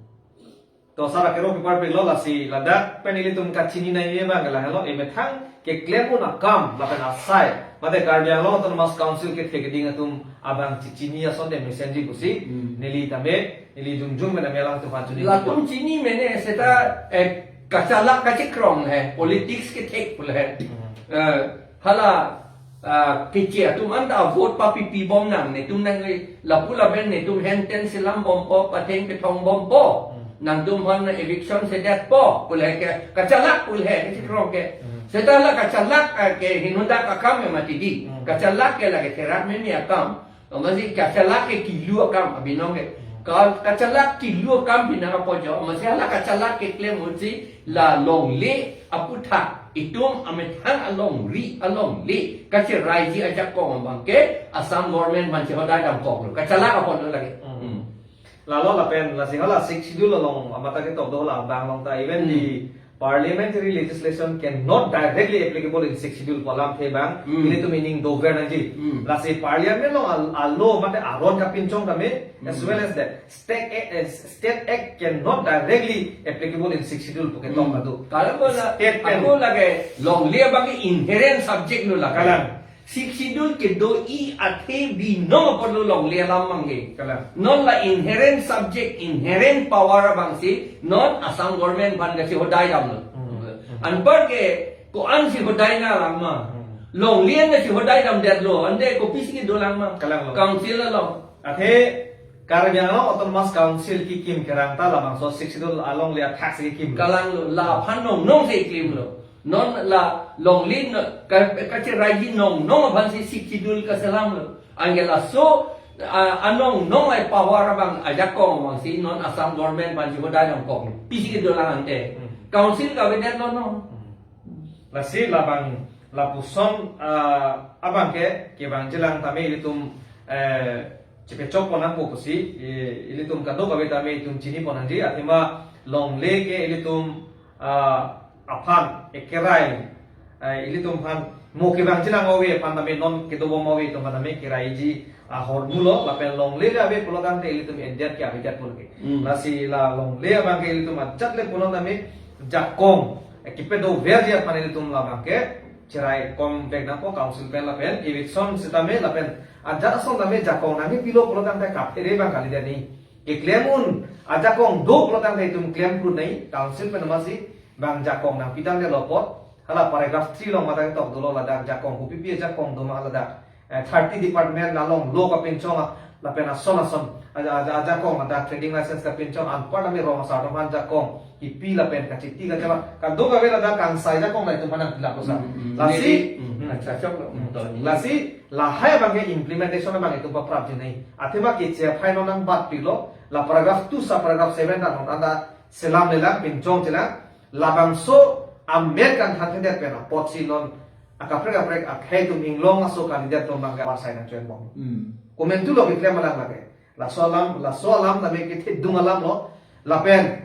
To sir akero kepar pilo lasi ladak pen ilitum kachini nangji abang ke lahelo, emethang keklem un akam lapen asai mate Karbi Anglong Autonomous Council kethe keding atum abang chichini asonte mesenji pusi. Hmm. Neli tame, neli jongjong pen tame alangtum aphan chini. Latum chini mene seta, eh, kachalak kachikrong he, politics kethek pulo he. Hmm. Eh, hala, ah, keche atum anta vote papipibom nang, netum nang lapu lapen netum henten selambompo, patheng pethongbompo. Hmm. Nangtum aphan eviction sedetpo pulo he ke, kachalak pulo he, kachikrong ke. Hmm. Seta la kachalak, ah, ke hinunda akam mati di. Hmm. Kachalak ke lake therak meme akam. Amatsi kachalak ke kilu akam abinong ke. Ka-, kachalak kilu akam binong apojo. Amatsi hala kachalak keklem unsi la longle aputhak itum amethang alongri alongle kachiraiji ajakong abang ke Assam government aphan chihodai damkoklo. Kachalak apotlo lake. Hmm. Hmm. Lalo lapen lasi hala Sixth Schedule along amata ketok do la abang along ta even Hmm. di Parliamentary legislation cannot directly applicable in Sixth Schedule pu alamthe abang, Hmm. ilitum ining dover nangji. Hmm. Lasi Parliament along al-, alo mate aron kapinchong tame, as Hmm. well as the State Act, eh, State Act cannot directly applicable in Sixth Schedule pu ketok Hmm. adu. Kalau bola, State pen. Ako lagi longle abang inherent subject lo lagi. Kalang. Sixth Schedule kedo-i athe binong apotlo longle alam abangke. Kalang. Non la inherent subject, inherent power abangsi, non Assam government aphan kasihodai damlo. Hmm. Anparke ko-ansi hodai nanglang ma. Hmm. Longle an kasihodai damdetlo, ante kopisi kedolang ma. Kalang lo. Council along. Athe Karbi Anglong Autonomous Council kekim kerang ta labangso Sixth Schedule alongle athak si kekim. Kalang lo, laphan nongnong si kekim lo. Non la longle no, ka, kachiraiji nongnong aphansi Sixth Schedule kaselam lo. Anke laso, a, anongnong ai power abang ajakong abangsi non Assam government aphan si hodai damkok. Pisi kedolang ante. Hmm. Council kavedetlo non. Hmm. Lasi labang lapuson, ah, abangke kevangjilang tame ilitum, eh, chepechokpon nangpo pusi, eh, ilitum kadokave tame itum chinipon nangji, athema longle ke ilitum, ah, aphan ekerai, eh, ilitum aphan mo kevangjilang ave aphan tame non kedobom ave atum aphan tame keraiji ahormu lo, lapen longle le ave pulo tangte ilitum endiat ke avedet pulo ke. Hmm. Lasi la longle abangke ilitum ajat le pulo tame jakong, eh, kepedoverji aphan ilitum labangke chiraikom vek nangpo council pen lapen eviction sitame lapen ajat ason tame jakong nangkepilo pulo tangte kaphere abang kalidet ni. Keklem un ajakong do pulo tangte itum klem prut nai, council pen amatsi bang jakong nangpi tangte lo apot. Hala paragraph three along mate ketok dolo ladak jakong kopipi ajakong doma ladak. Eh, thirty department along law kapinchong a, lapen ason ason aja, aja, ajakong ladak trading license kapinchong anpar tame rong asar atum aphan jakong kipi lapen kachiti kachela kadokave ladak kangsai jakong la itum aphan nangpilak dosa. Hmm, hmm. Lasi, Neli, hmm, hmm. Acha, chok lo, hmm, to ni. Lasi lahai abangke implementation abang itum paprapji nai. Athema keche aphai non nangbatpilo, la paragraph two sub paragraph seven ta non anta selamlelang, pinchongchelang, labangso amen kangthanthedet pen apotsi non akaprek kaprek akhei atum inglong aso kalidet atum abangke avarsai nangchoenbom. Hmm. Komantulo keklem alam lake. Laso alam, laso alam tame kethedung alam lo. Lapen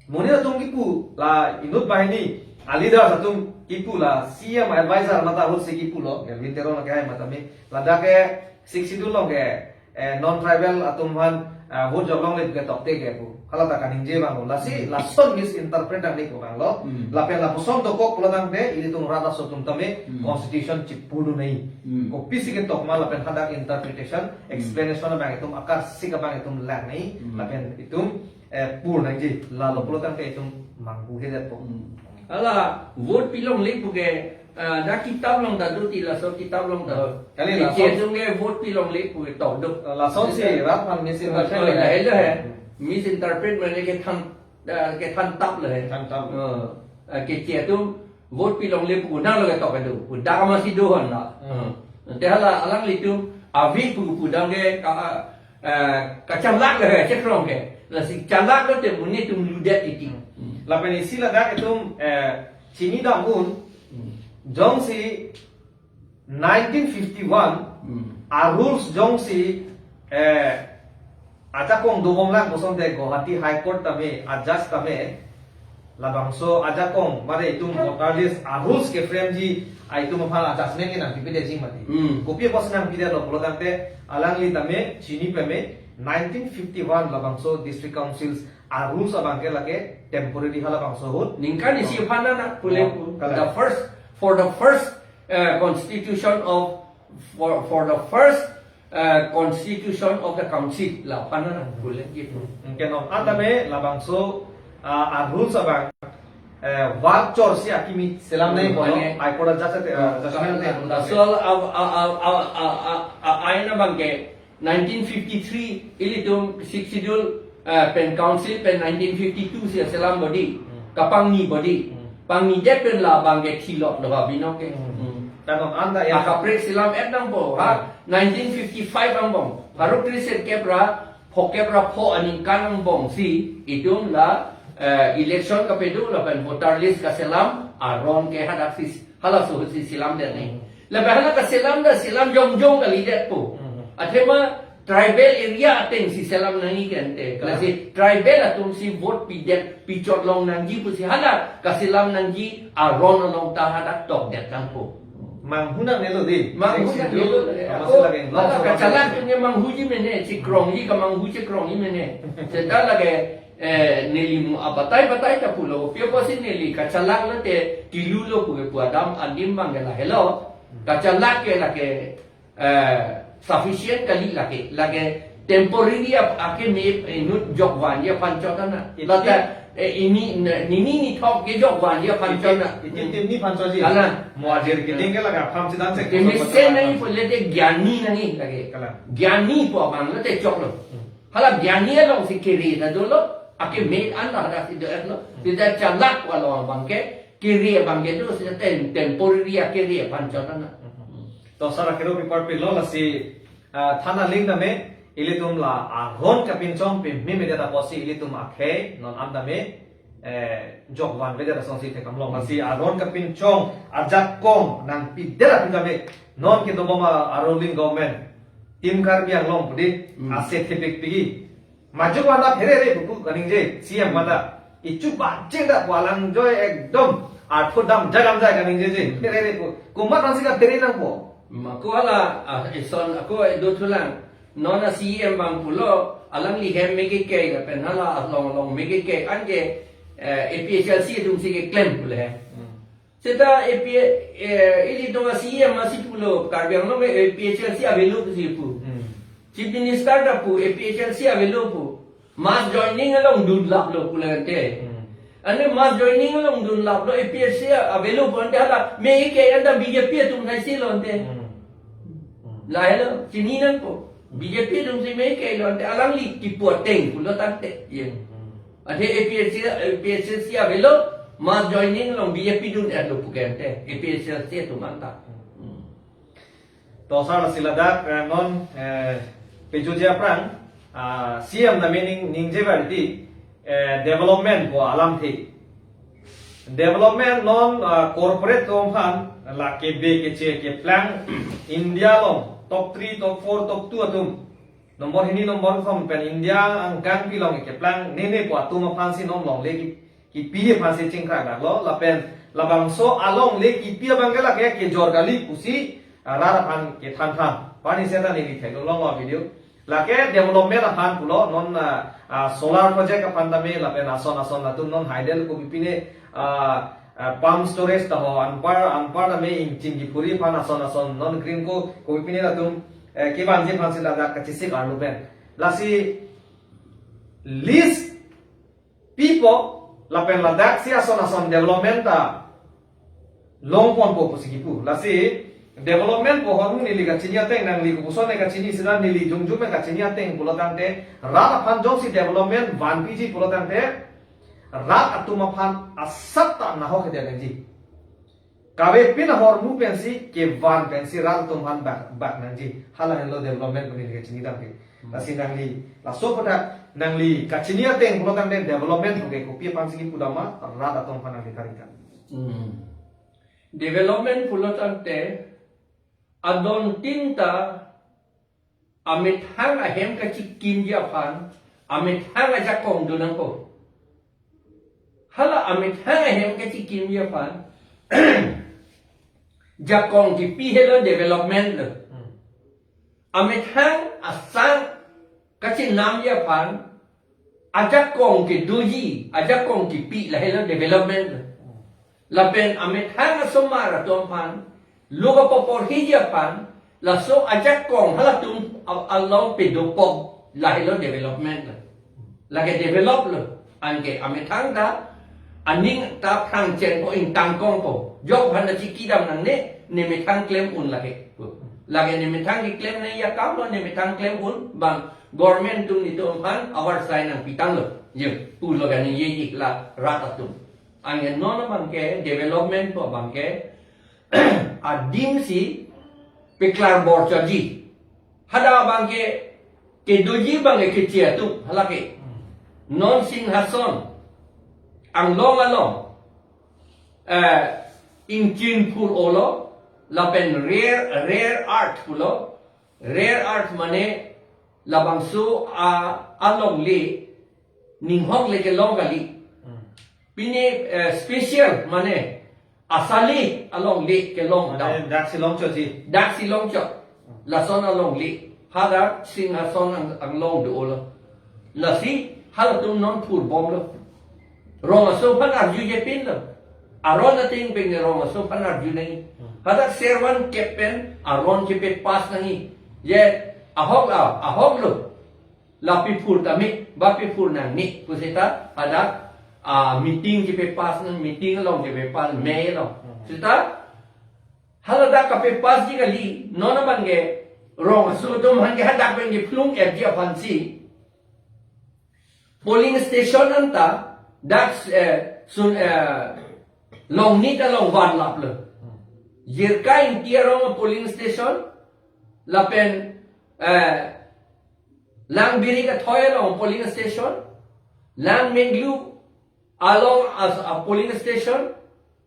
monit atum kipu, la inut banghini aleaders atum kipu, la C M advisor mate ahutsi kipulo, Kelvin Teron lake hai mate me, ladak ke Sixth Schedule along ke, eh, non tribal atum aphan, eh, vote joklongle pu ke tokte ke pu. Hala ta kaningje abang lo. Lasi, Hmm. lason misinterpret nangji pu abang lo. Hmm. Lapen lapuson dokok pulo tangte, ilitum rat aso atum tame, Hmm. constitution chipudun nai. Hmm. Kopisi ketok ma lapen hadak interpretation, Hmm. explanation abang itum akarsik abang itum lang nai. Hmm. Lapen itum eh, pur nangji, lalo pulo tangte itum manghuhedet po. Hmm. Hala, vote pilongle pu ke, ah, dak kitap along ta do ti, laso kitap along ta. Oh, kali laso. Kechesong ke vote pilongle pu ke tok do. Lasonsi rat aphan misinterpret. Lasonsi, lo he. Hmm. Misinterpret mane kethan, ah, kethan tap lo he. Kethan tap. Oh, ah, keche atum vote pilongle pu nanglo ketok kedo. Dak amatsi do hon la. Hmm. Hmm. Te hala alanglitum ave pu pu dam ke ka, eh, kachalak le he, chekrong ke. Lasi chalak lote monit atum ludet titi. Hmm. Lapen isi ladak itum, eh, chinidam un, Hmm. jongsi nineteen fifty-one, Hmm. a rules jongsi, eh, ajakong dobomlang kosonte Guwahati High Court tame, a judge tame, labangso ajakong, mane itum voter list a rules keframji, a itum aphan a judgment ke nangkepidetji mati. Hmm. Kopi apotsi nangpidetlo pulo tangte, alangli tame chini pame, nineteen fifty-one labangso district councils a rules abangke lake temporary halabangso ahut. Ningkan isi aphan na pule Oh, pu. Kalang. The first, for the first, uh, constitution of, for, for the first, uh, constitution of the council, laphan na pule gitu. Anke non, atame labangso, ah, a rules abang, eh, war chor si akimi selam nai Hmm, bolo, ane. High Court a judge ate, ah, Hmm, judgment ate, la, la, la, so, a, a, ain abangke nineteen fifty-three ilitum Sixth Schedule, eh, pen council pen nineteen fifty-two si selam bodi, Hmm. kapangni bodi. Hmm. Pangnidet pen labangke thilot lo ha binong ke. Hmm. Hmm. Kanon anta ya. Akaprek selam-et nangpo, ha? Hmm. Nineteen fifty-five angbong. Pharo tris sirkep ra, phokep ra pho aningkan angbongsi, itum la, eh, election kapedo lapen voter list kaselam, aron ke hadak si, halaso si selamdet nai. Hmm. Lapen hala kaselam ta selam jongjong kalidetpo. Hmm. Athema, tribal area ateng si selam nangji ke ante. Kalang. Lasi tribal atum si vote pidet, pichot long nangji pusi hala kaselam nangji aron along ta hadak tokdet nangpo. Manghu nangnelo dei. Manghu nangnelo. Ako, lake, hala kachalak atum ke manghuji mene, chekrongji, kamanghu chekrongji mene. Seta lake, eh, neli mo abatai batai ta pulo. Pi apotsi neli kachalak lote kilu lo pu ke pu adam adim abang ke lahelo. Kachalak ke lake, eh, sufficient kali lake, lake temporary ap-, ake me inut jokvanji aphan chot ana. Iti- Lata, eh, ini, ne-, nini nithom ke jokvanji aphan chot ana. Iti, iti tim ni aphan chotji. Kalang. Mo ajir keding ke lake aphan si dan se. Kemesen nangji pu lete gyani nangji lake. Kalang. Gyani pu abang lote choklo. Hmm. Hala gyani along si kere ta dolo, ake me an la hadak si do-etlo. Hmm. Seta chalak pu along abang ke, kere abang ke do, seta tem-, temporary akere aphan chot ana. Hmm. To sara kero pi parpilo lasi, ah, thana ling dame, ilitum la aron kapinchong pimeme det apotsi ilitum akhei non an dame, eh, jokvanvedet asonsi thekdam long. Lasi aron kapinchong ajakong nangpidet aphi dame, non kedobom a-, a-ruling government, Team Karbi Anglong pudi, Hmm. ase thepik pigi. Majok vanta pherere puku kaningje, C M vanta. Ichu bacheng da pu alang joi ekdom artho dam jadam jai kaningjeje. Hmm. Pherere pu. Komat ansi kaphere nangpo. Ma ko hala, ah, ison ako do thulang. Non a C M abang pulo, alangli hem mekekei lapen hala along along mekekei anke, eh, A P H L C atum si keklem pulo he. Hmm. Seta A P, eh, ilitum a C M asi pulo, Karbi Anglong ke A P H L C avelo pusi pu. Hmm. Chief Minister ta pu, A P H L C avelo pu. Mass joining along dunlaplo pulo ante. Hmm. Ante mass joining along dunlaplo, A P H L C avelo pu ante hala, mekekei anta B J P atum thaisi lo ante. Hmm. Hmm. Lahelo, chini nangpo. B J P atum si mekekei lo ante alangli kipu ateng pulo tangte. Ye. Hmm. Athe A P H L C, A P H L C avelo, mass joining along B J P dun-etlo pu ke ante, A P H L C atum anta. Hmm. To sar lasi ladak, eh, non, eh, pejoji aphrang, ah, C M dame ning, ningje variti, eh, development pu alamthe. Development non, ah, corporate atum aphan, la kebe keche keplang India along top three, top four, top two atum. Nombor hini nombor kethom pen India angkangpi along keplang nene pu atum aphansi non longle ki, kipi aphansi chingkrak daklo lapen labangso alongle kipi abang ke lake kejor kali pusi, ah, rat aphan kethan than. Pani seta neli theklong lo video. Lake development aphan pulo non, ah, ah, solar project aphan tame lapen ason ason atum non hydel kopipine, ah, ah, pump storage ta ho anpar anpar tame ingchin kiphuri aphan ason ason non green ko kopipine atum, eh, kevanji aphansi ladak kachesik arlo pen. Lasi list pipo lapen ladak si ason ason development ta longponpo pusi kipu. Lasi development pu ahormu neli kachini ateng nangli kopuson ne kachini sida neli jongjong me kachini ateng pulo tangte rat aphan jongsi development vanpiji pulo tangte rat atum aphan asap ta nahok kedet nangji. Kavepin ahormu pensi kevan pensi rat atum aphan bak, bak nangji. Hala henlo development pu neli kachini tangte. Hmm. Lasi nangli, laso pada nangli kachini ateng pulo tangte development pu ke kopi aphansi kipu dam ma rat atum aphan nangli karita. Hmm. Development pulo tangte adon tin ta amethang ahem kachikimji aphan, amethang ajakong do nangpo. Hala amethang ahem kachikimji aphan, jakong kipi helo development lo. Hmm. Amethang asang kachinamji aphan, ajakong kedoji, ajakong kipi lahelo development lo. Lapen amethang asomar atum aphan, lo kapaporhiji aphan, laso ajakong halatum a-, along pedopok lahelo development lo. Lake develop lo, anke amethang ta, aning ta phrang chenpo ingtangkongpo. Jok aphan ta chikidam nangne, ne methang klem un lake. Lake ne methang keklem nangji akam lo, ne methang klem un, bang government atum netum aphan avarsai nangpitanglo. Jeng, pulo kaningjeji la rat atum. Anke non abang ke development pu abang ke adim si peklar bor chotji. Hadak abang ke kedoji abang ke keche atum halake. Non Singhason anglong along, eh, ingchin phur olo lapen rare, rare earth pulo. Rare earth mane labangso a alongle ninghok le kelong kali. Hmm. Pine, eh, special mane asali alongle kelong dam. Mane dak si longchotji. Dak si longchot. Lason alongle. Hadak Singhason ang, anglong do-olo. Lasi halatum non phurbomlo. Rong aso aphan arjuje pinlo. Aron ateng pen rong aso aphan arju nangji. Hmm. Hadak servan kepen aron chepass nangji. Je ahok la, ahoklo. La piphur tame, ba piphur nangne pusita hadak, ah, meeting chepass nang, meeting along chepass me lo. Hmm. Sita haladak kapassji kali, non abangke rong aso atum aphan ke hadak pen kephlung-etji aphansi polling station anta dak, eh, sun, eh, Longnit along vanlaplo. Jirka Ingti arong polling station, lapen, eh, Langbirik Athoi along polling station, Langmenglu along as a polling station,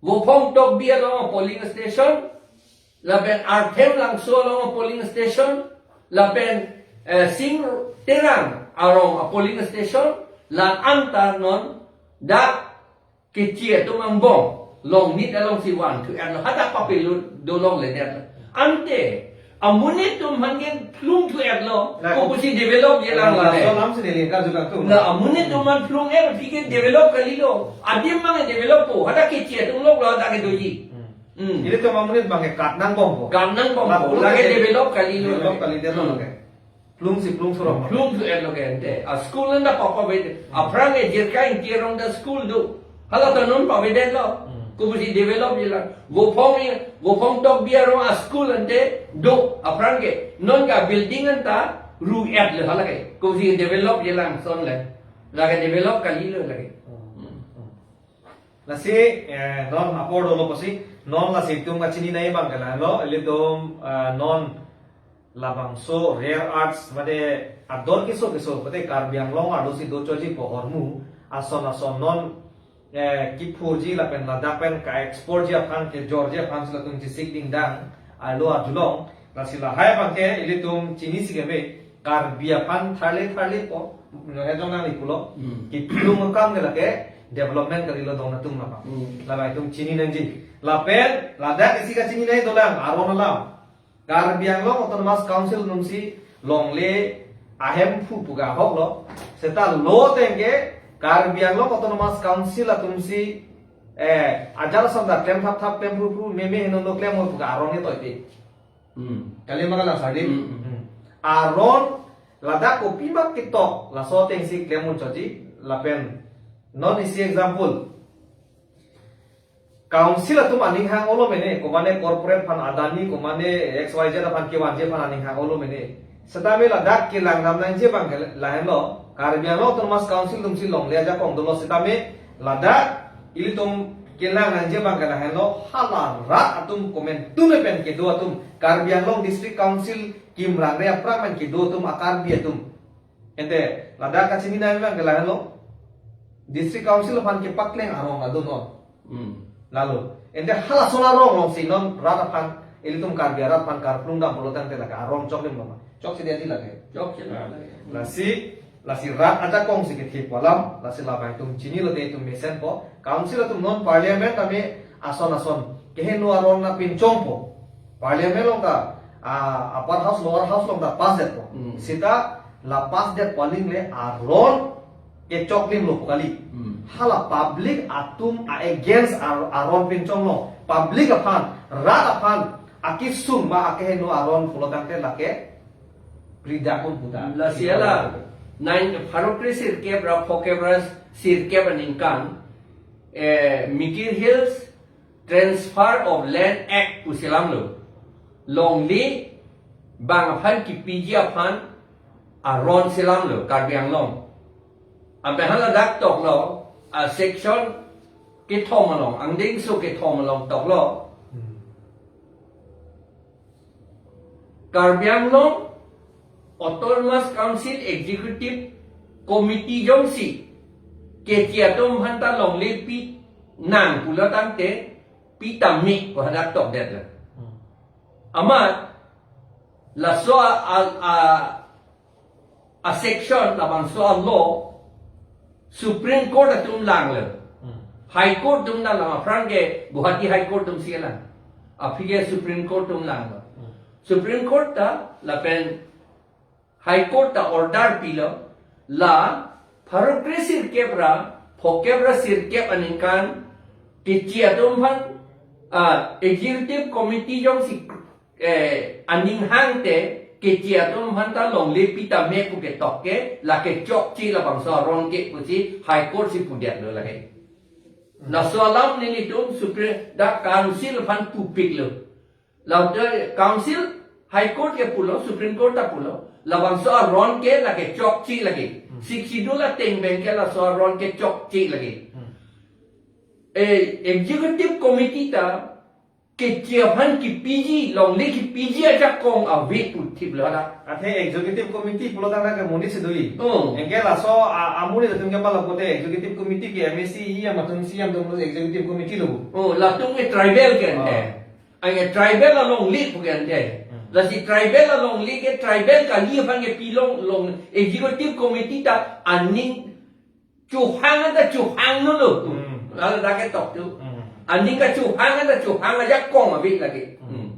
Vophong Tokbi along polling station, lapen Arthem Langso along polling station, lapen, eh, Sing Terang arong polling station, la-an ta non dak keche atum angbong Longnit alongsi vanthu-etlo, hadak papilo dolongle detlo. Ante amonit atum aphan ke phlungthu-etlo, la, kopusi develop jelang la laso le. Lam si neli karju kangtung. La amonit atum aphan phlung-et aphi ke develop kalilo. Adim abang develop po, hadak keche atum loklo hadak kedoji. Hmm. Hmm. Ilitum amonit abang ke kat nangbompo. Kat nangbompo. La phlung lake ke develop kalilo. Develop kali detlo, hmm, lake. Phlungsi phlung surok. Phlungthu-etlo ke ante. A school anta papa bede. Aphrang ke Jirka Ingti arong ta school do. Hala ta non pavedetlo. Hmm. Kopusi develop jelang. Vophong, Vophong Tokbi arong a school ante do. Aphrang ke non ke building anta ru-etlo hala ke. Kopusi develop jelang son le. Lake develop kalilo lake. Hmm. Hmm. Lasi, eh, non apor dolo pusi, non lasi itum kachini nangji abang ke lalo, ilitum, eh, non labangso rare earths, mane ador keso keso, mane Karbi Anglong arlosi dochotji pu ahormu, ason ason non, eh, kiphurji lapen ladak pen ka-exportji aphan kejorji aphansi latum chesik dingdang, arlo arjulong, lasi lahai abang ke ilitum chinisi keme, Karbi aphan tharle tharle po, no hejong nangli pulo. Hmm. Kephlung akam ke lake development kalilo dong atum aphan. Hmm. Labang itum chini nangji. Lapen, ladak isi kachini nangji dolang, aron alam. Karbi Anglong Autonomous Council atumsi longle ahemphu pu ke ahoklo. Seta lo ateng ke Karbi Anglong Autonomous Council atumsi, eh, ajat ason ta klem thap thap, klem phru phru, meme heno no klem pu ke aron ke toite. Hmm. Kali ma kalang sardin. Hmm, hmm. Hmm. Aron ladak kopima ketok laso atengsi klem unchotji lapen non isi example. Council atum aning hang-olo mene, komane corporate aphan Adani, komane X Y Z aphan kevanji aphan aning hang-olo mene. Setame ladak kelang dam nangji abang ke lahenlo, Karbi Anglong Autonomous Council atumsi longle ajakong dolo setame ladak ilitum kelang nangji abang ke lahenlo, hala rat atum komantu pen kedo atum, Karbi Anglong District Council kimrang re aphrang pen kedo atum, a-Karbi atum. Ante ladak kachini nangji abang ke lahenlo, District Council aphan kepakleng arong adon non. Hmm. Lalo. Ante halason arong alongsi non rat aphan, ilitum Karbi arat aphan karplung dam pulo tangte lake arong choklim lo ma? Chokche detji lake. Chokche lo. Lasi, lasi rat ajakongsi kethe pu alam, lasi labang itum chinilo te itum mesenpo. Council atum non parliament tame ason ason keheno aron nangpinchongpo. Parliament along ta, ah, upper house, lower house along ta pass detpo. Hmm. Seta la pass detpo aling le aron kechoklim lo pu kali. Hmm. Hala public atum a-against ar-, aron pinchonglo. Public aphan, rat aphan akesung ma akeheno aron pulo tangte lake pridakun puta. Lasi hala nine, pharo kre sirkep ra phokep ra sirkep aningkan, eh, Mikir Hills Transfer of Land Act pu selamlo. Longle bang aphan kipiji aphan aron selamlo Karbi Anglong. Abe hala dak toklo, a section kethom along, angdengso kethom along toklo. Hmm. Karbi Anglong Autonomous Council Executive Committee jongsi keche atum aphan ta longle pinang pulo tangte pi tame ko hadak tokdetlo. Hmm. Amat laso a, a, a a section labangso a law Supreme Court atum langlo. Hmm. High Court atum nanglang, aphrang ke Guwahati High Court atumsi lang. Aphi ke Supreme Court atum langlo. Hmm. Supreme Court ta lapen High Court ta order pilo, la pharo kre sirkep ra phokep ra sirkep aningkan keche atum aphan, ah, Executive Committee jongsi, eh, aning hangte keche atum aphan ta longle pi tame pu ketok ke, lake chokche labangso aron ke pusi High Court si pudetlo lake. Laso alam nelitum Supreme, dak Council aphan pupiklo. Lapen Council, High Court ke pulo, Supreme Court ta pulo, labangso aron ke lake chokche lake. Hmm. Sixth Schedule ateng pen ke laso aron ke chokche lake. Hmm. Eh, Executive Committee ta keche aphan kipiji, longle kipiji ajakong ave pu thiplo dak. Athe Executive Committee pulo tangte ke monit si do-i. Oh. Anke laso a, amonit atum ke pala pote Executive Committee ke M A C, E M atum, C M atum Executive Committee lo. Oh, latum ke tribal ke ante. Oh. Anke tribal alongle pu ke ante. Hmm. Lasi tribal alongle ke tribal kali aphan ke pilong long Executive Committee ta aning chohang ta chohang lo. Hmm. Ladak ketok tu. Hmm. Aning kachohang ta chohang ajakong ave lake. Hmm. Hmm.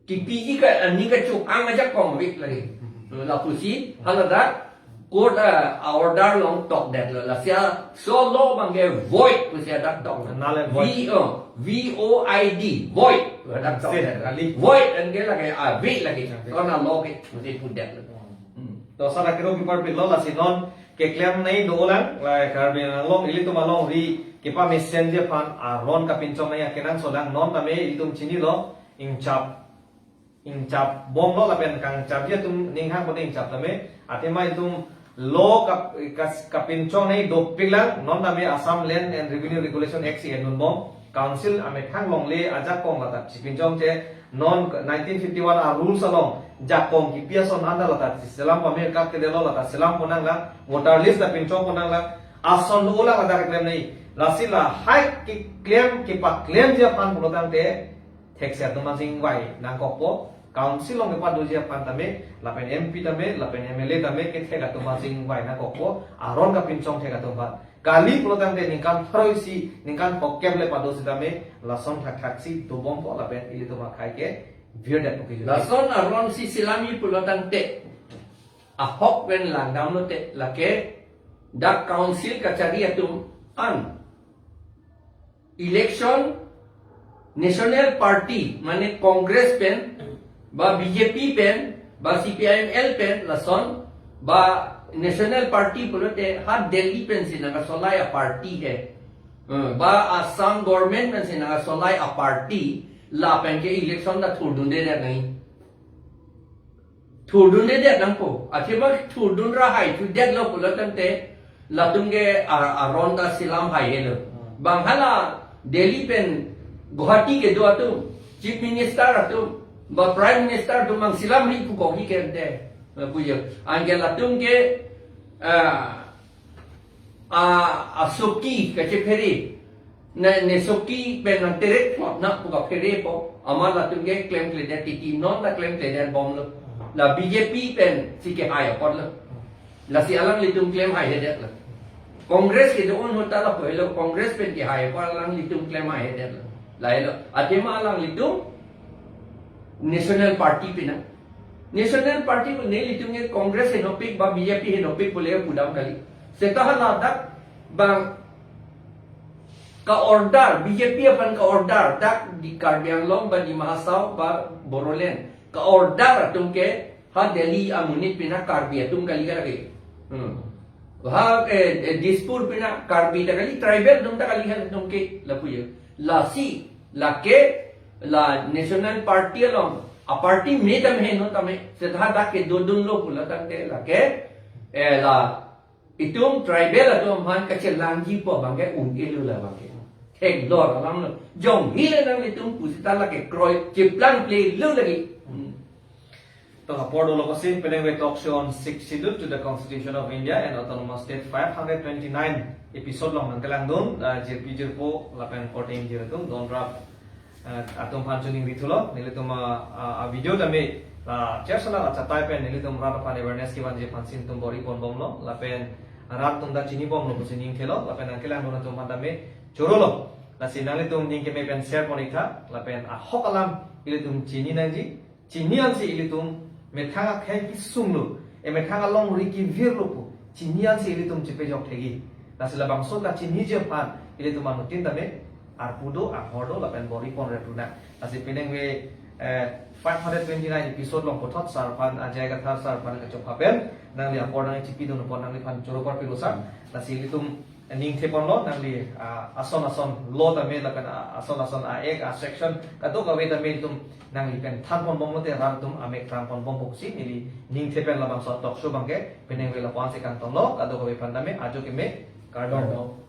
Kipiji ke aning kachohang ajakong ave lake. Hmm. Lapusi haladak court a, a order along tokdetlo. Lasi laso law abang ke void pusi hadak toklo. Null and void. V, oh, V O I D, void. Hadak tokdet. Void anke lake ave lake. Ave. Lason a law ke pusi pudetlo. Hmm. Hmm. To sara kero kipar pilo lasi non keklem nangji dolang, la Karbi Anglong ilitum alongri kepamesenji aphan aron kapinchong nangji akenangsot lang, non tame ilitum chinilo, ingchap, ingchap bomlo lapen kangchapji atum ninghang pote ingchap tame, athema ilitum law kap-, kas-, kapinchong nangji dopik lang, non tame Assam Land and Revenue Regulation Act si endun bom, Council amethang longle ajakong lata chipinchong che, non nineteen fifty-one a rules along jakong kipi ason anta lata selam pame kak kedelo lata selam pon nanglang, voter list ta pinchong pon nanglang, ason do-olang lata keklem nangji. Lasi lahai keklem kepaklemji aphan pulo tangte thekser atum angjing vai nangkokpo, Council along kepadoji aphan tame, lapen M P tame, lapen M L A tame, kethek atum angjing vai nangkokpo, aron kapinchong thek atum aphan. Kali pulo tangte ningkan pharo isi, ningkan phokep le pado sitame, lason thakthak si dobompo lapen ilitum akhai ke virdetpo kejut. Lason aron si selamji pulo tangte, ahok pen langdamlote, lake dak Council kachari atum an election National Party, mane Congress pen, ba B J P pen, ba C P I M L pen, lason, ba National Party pulote ha Delhi pensi nangkasolai a party he. Hmm, ba Assam government pensi nangkasolai a party, lapen ke election ta thurdundedet nangji. Thurdundedet nangpo. Athema thurdun ra hai thudetlo pulo tangte, latum ke ar-, aron ta selam haihelo. Hmm. Bang hala Delhi pen Guwahati kedo atum, Chief Minister atum, ba Prime Minister atum bang selam ri pu kogi ke ante. Lapu jo. Anke latum ke, ah, a, asoki kachephere. Ne, ne soki pen nangterek plot na pu kapherepo. Amat latum ke klemkledet titi, non ta klemkledet bomlo. La B J P pensi kehai apotlo. Lasi alanglitum klem haihedetlo. Congress kedo-an ahut ta lapu helo, Congress pen kehai apot alanglitum klem haihedetlo. Lahelo. Athema alanglitum National Party pina. National Party pu nelitum ke Congress henopik ba B J P henopik pule pudam kali. Seta haladak bang ka-order, B J P aphan ka-order, dak di Karbi Anglong ba Dima Hasao ba Bodoland ka-order atum ke ha Delhi amonit pina Karbi atum kali ka lake. Hmm. Ha, eh, eh, Dispur pina Karbi ta kali, tribal atum ta kali halatum ke lapu jo. Lasi, lake, la National Party along, a party me tame heno tame, seta dak kedodunlo pulo tangte, lake, eh, la, itum tribal atum aphan kachelangjipo abang ke un-elo labang ke. Theklor alamlo. Jong hile nanglitum pusita lake kroi, cheplang plelo lagi. Hmm. To apor dolo kosi penang ve talk show on Sixth Schedule to the Constitution of India and Autonomous State five hundred twenty-nine episode along nangkelangdun, ah, jirpi jirpo lapen korte ingjir atum, don rap, Eh, atum aphan choningri thulo, nelitum a, a, a video tame, la, church na la chatai pen, nelitum rat aphan awareness kevanji aphan si nelitum bor-i ponbomlo, lapen rat atum ta chinibomlo pusi ningthelo, lapen nangkelangdun atum aphan tame chorolo. Lasi nanglitum ning keme pen share pon-ik tha, lapen ahok alam ilitum chini nangji, chini ansi ilitum methang akhei kesung lo, e methang alongri kevirlo pu, chini ansi ilitum chepejok thekji. Lasi labangso kachiniji aphan ilitum anuttin tame arpu do, anghor do, lapen bor-i ponre puna. Lasi penang ve, eh, five hundred twenty-nine episode along puthot sar aphan, Ajay Kathar sar aphan kachok hapen, nangli apor nangchipidun apor nangliphan choro parpilo sar. Lasi ilitum ningthe ponlo, nangli, ah, ason ason law tame lapen, ah, ason ason a-act, a-section kadokave tame ilitum nangli pen than ponbomlote rat atum amek than ponbompo pusi neli ningthe pen labangso talk show abangke penang ve lapu-an si kangtonlo, kadokave aphan tame ajo keme, kardom. Kardom.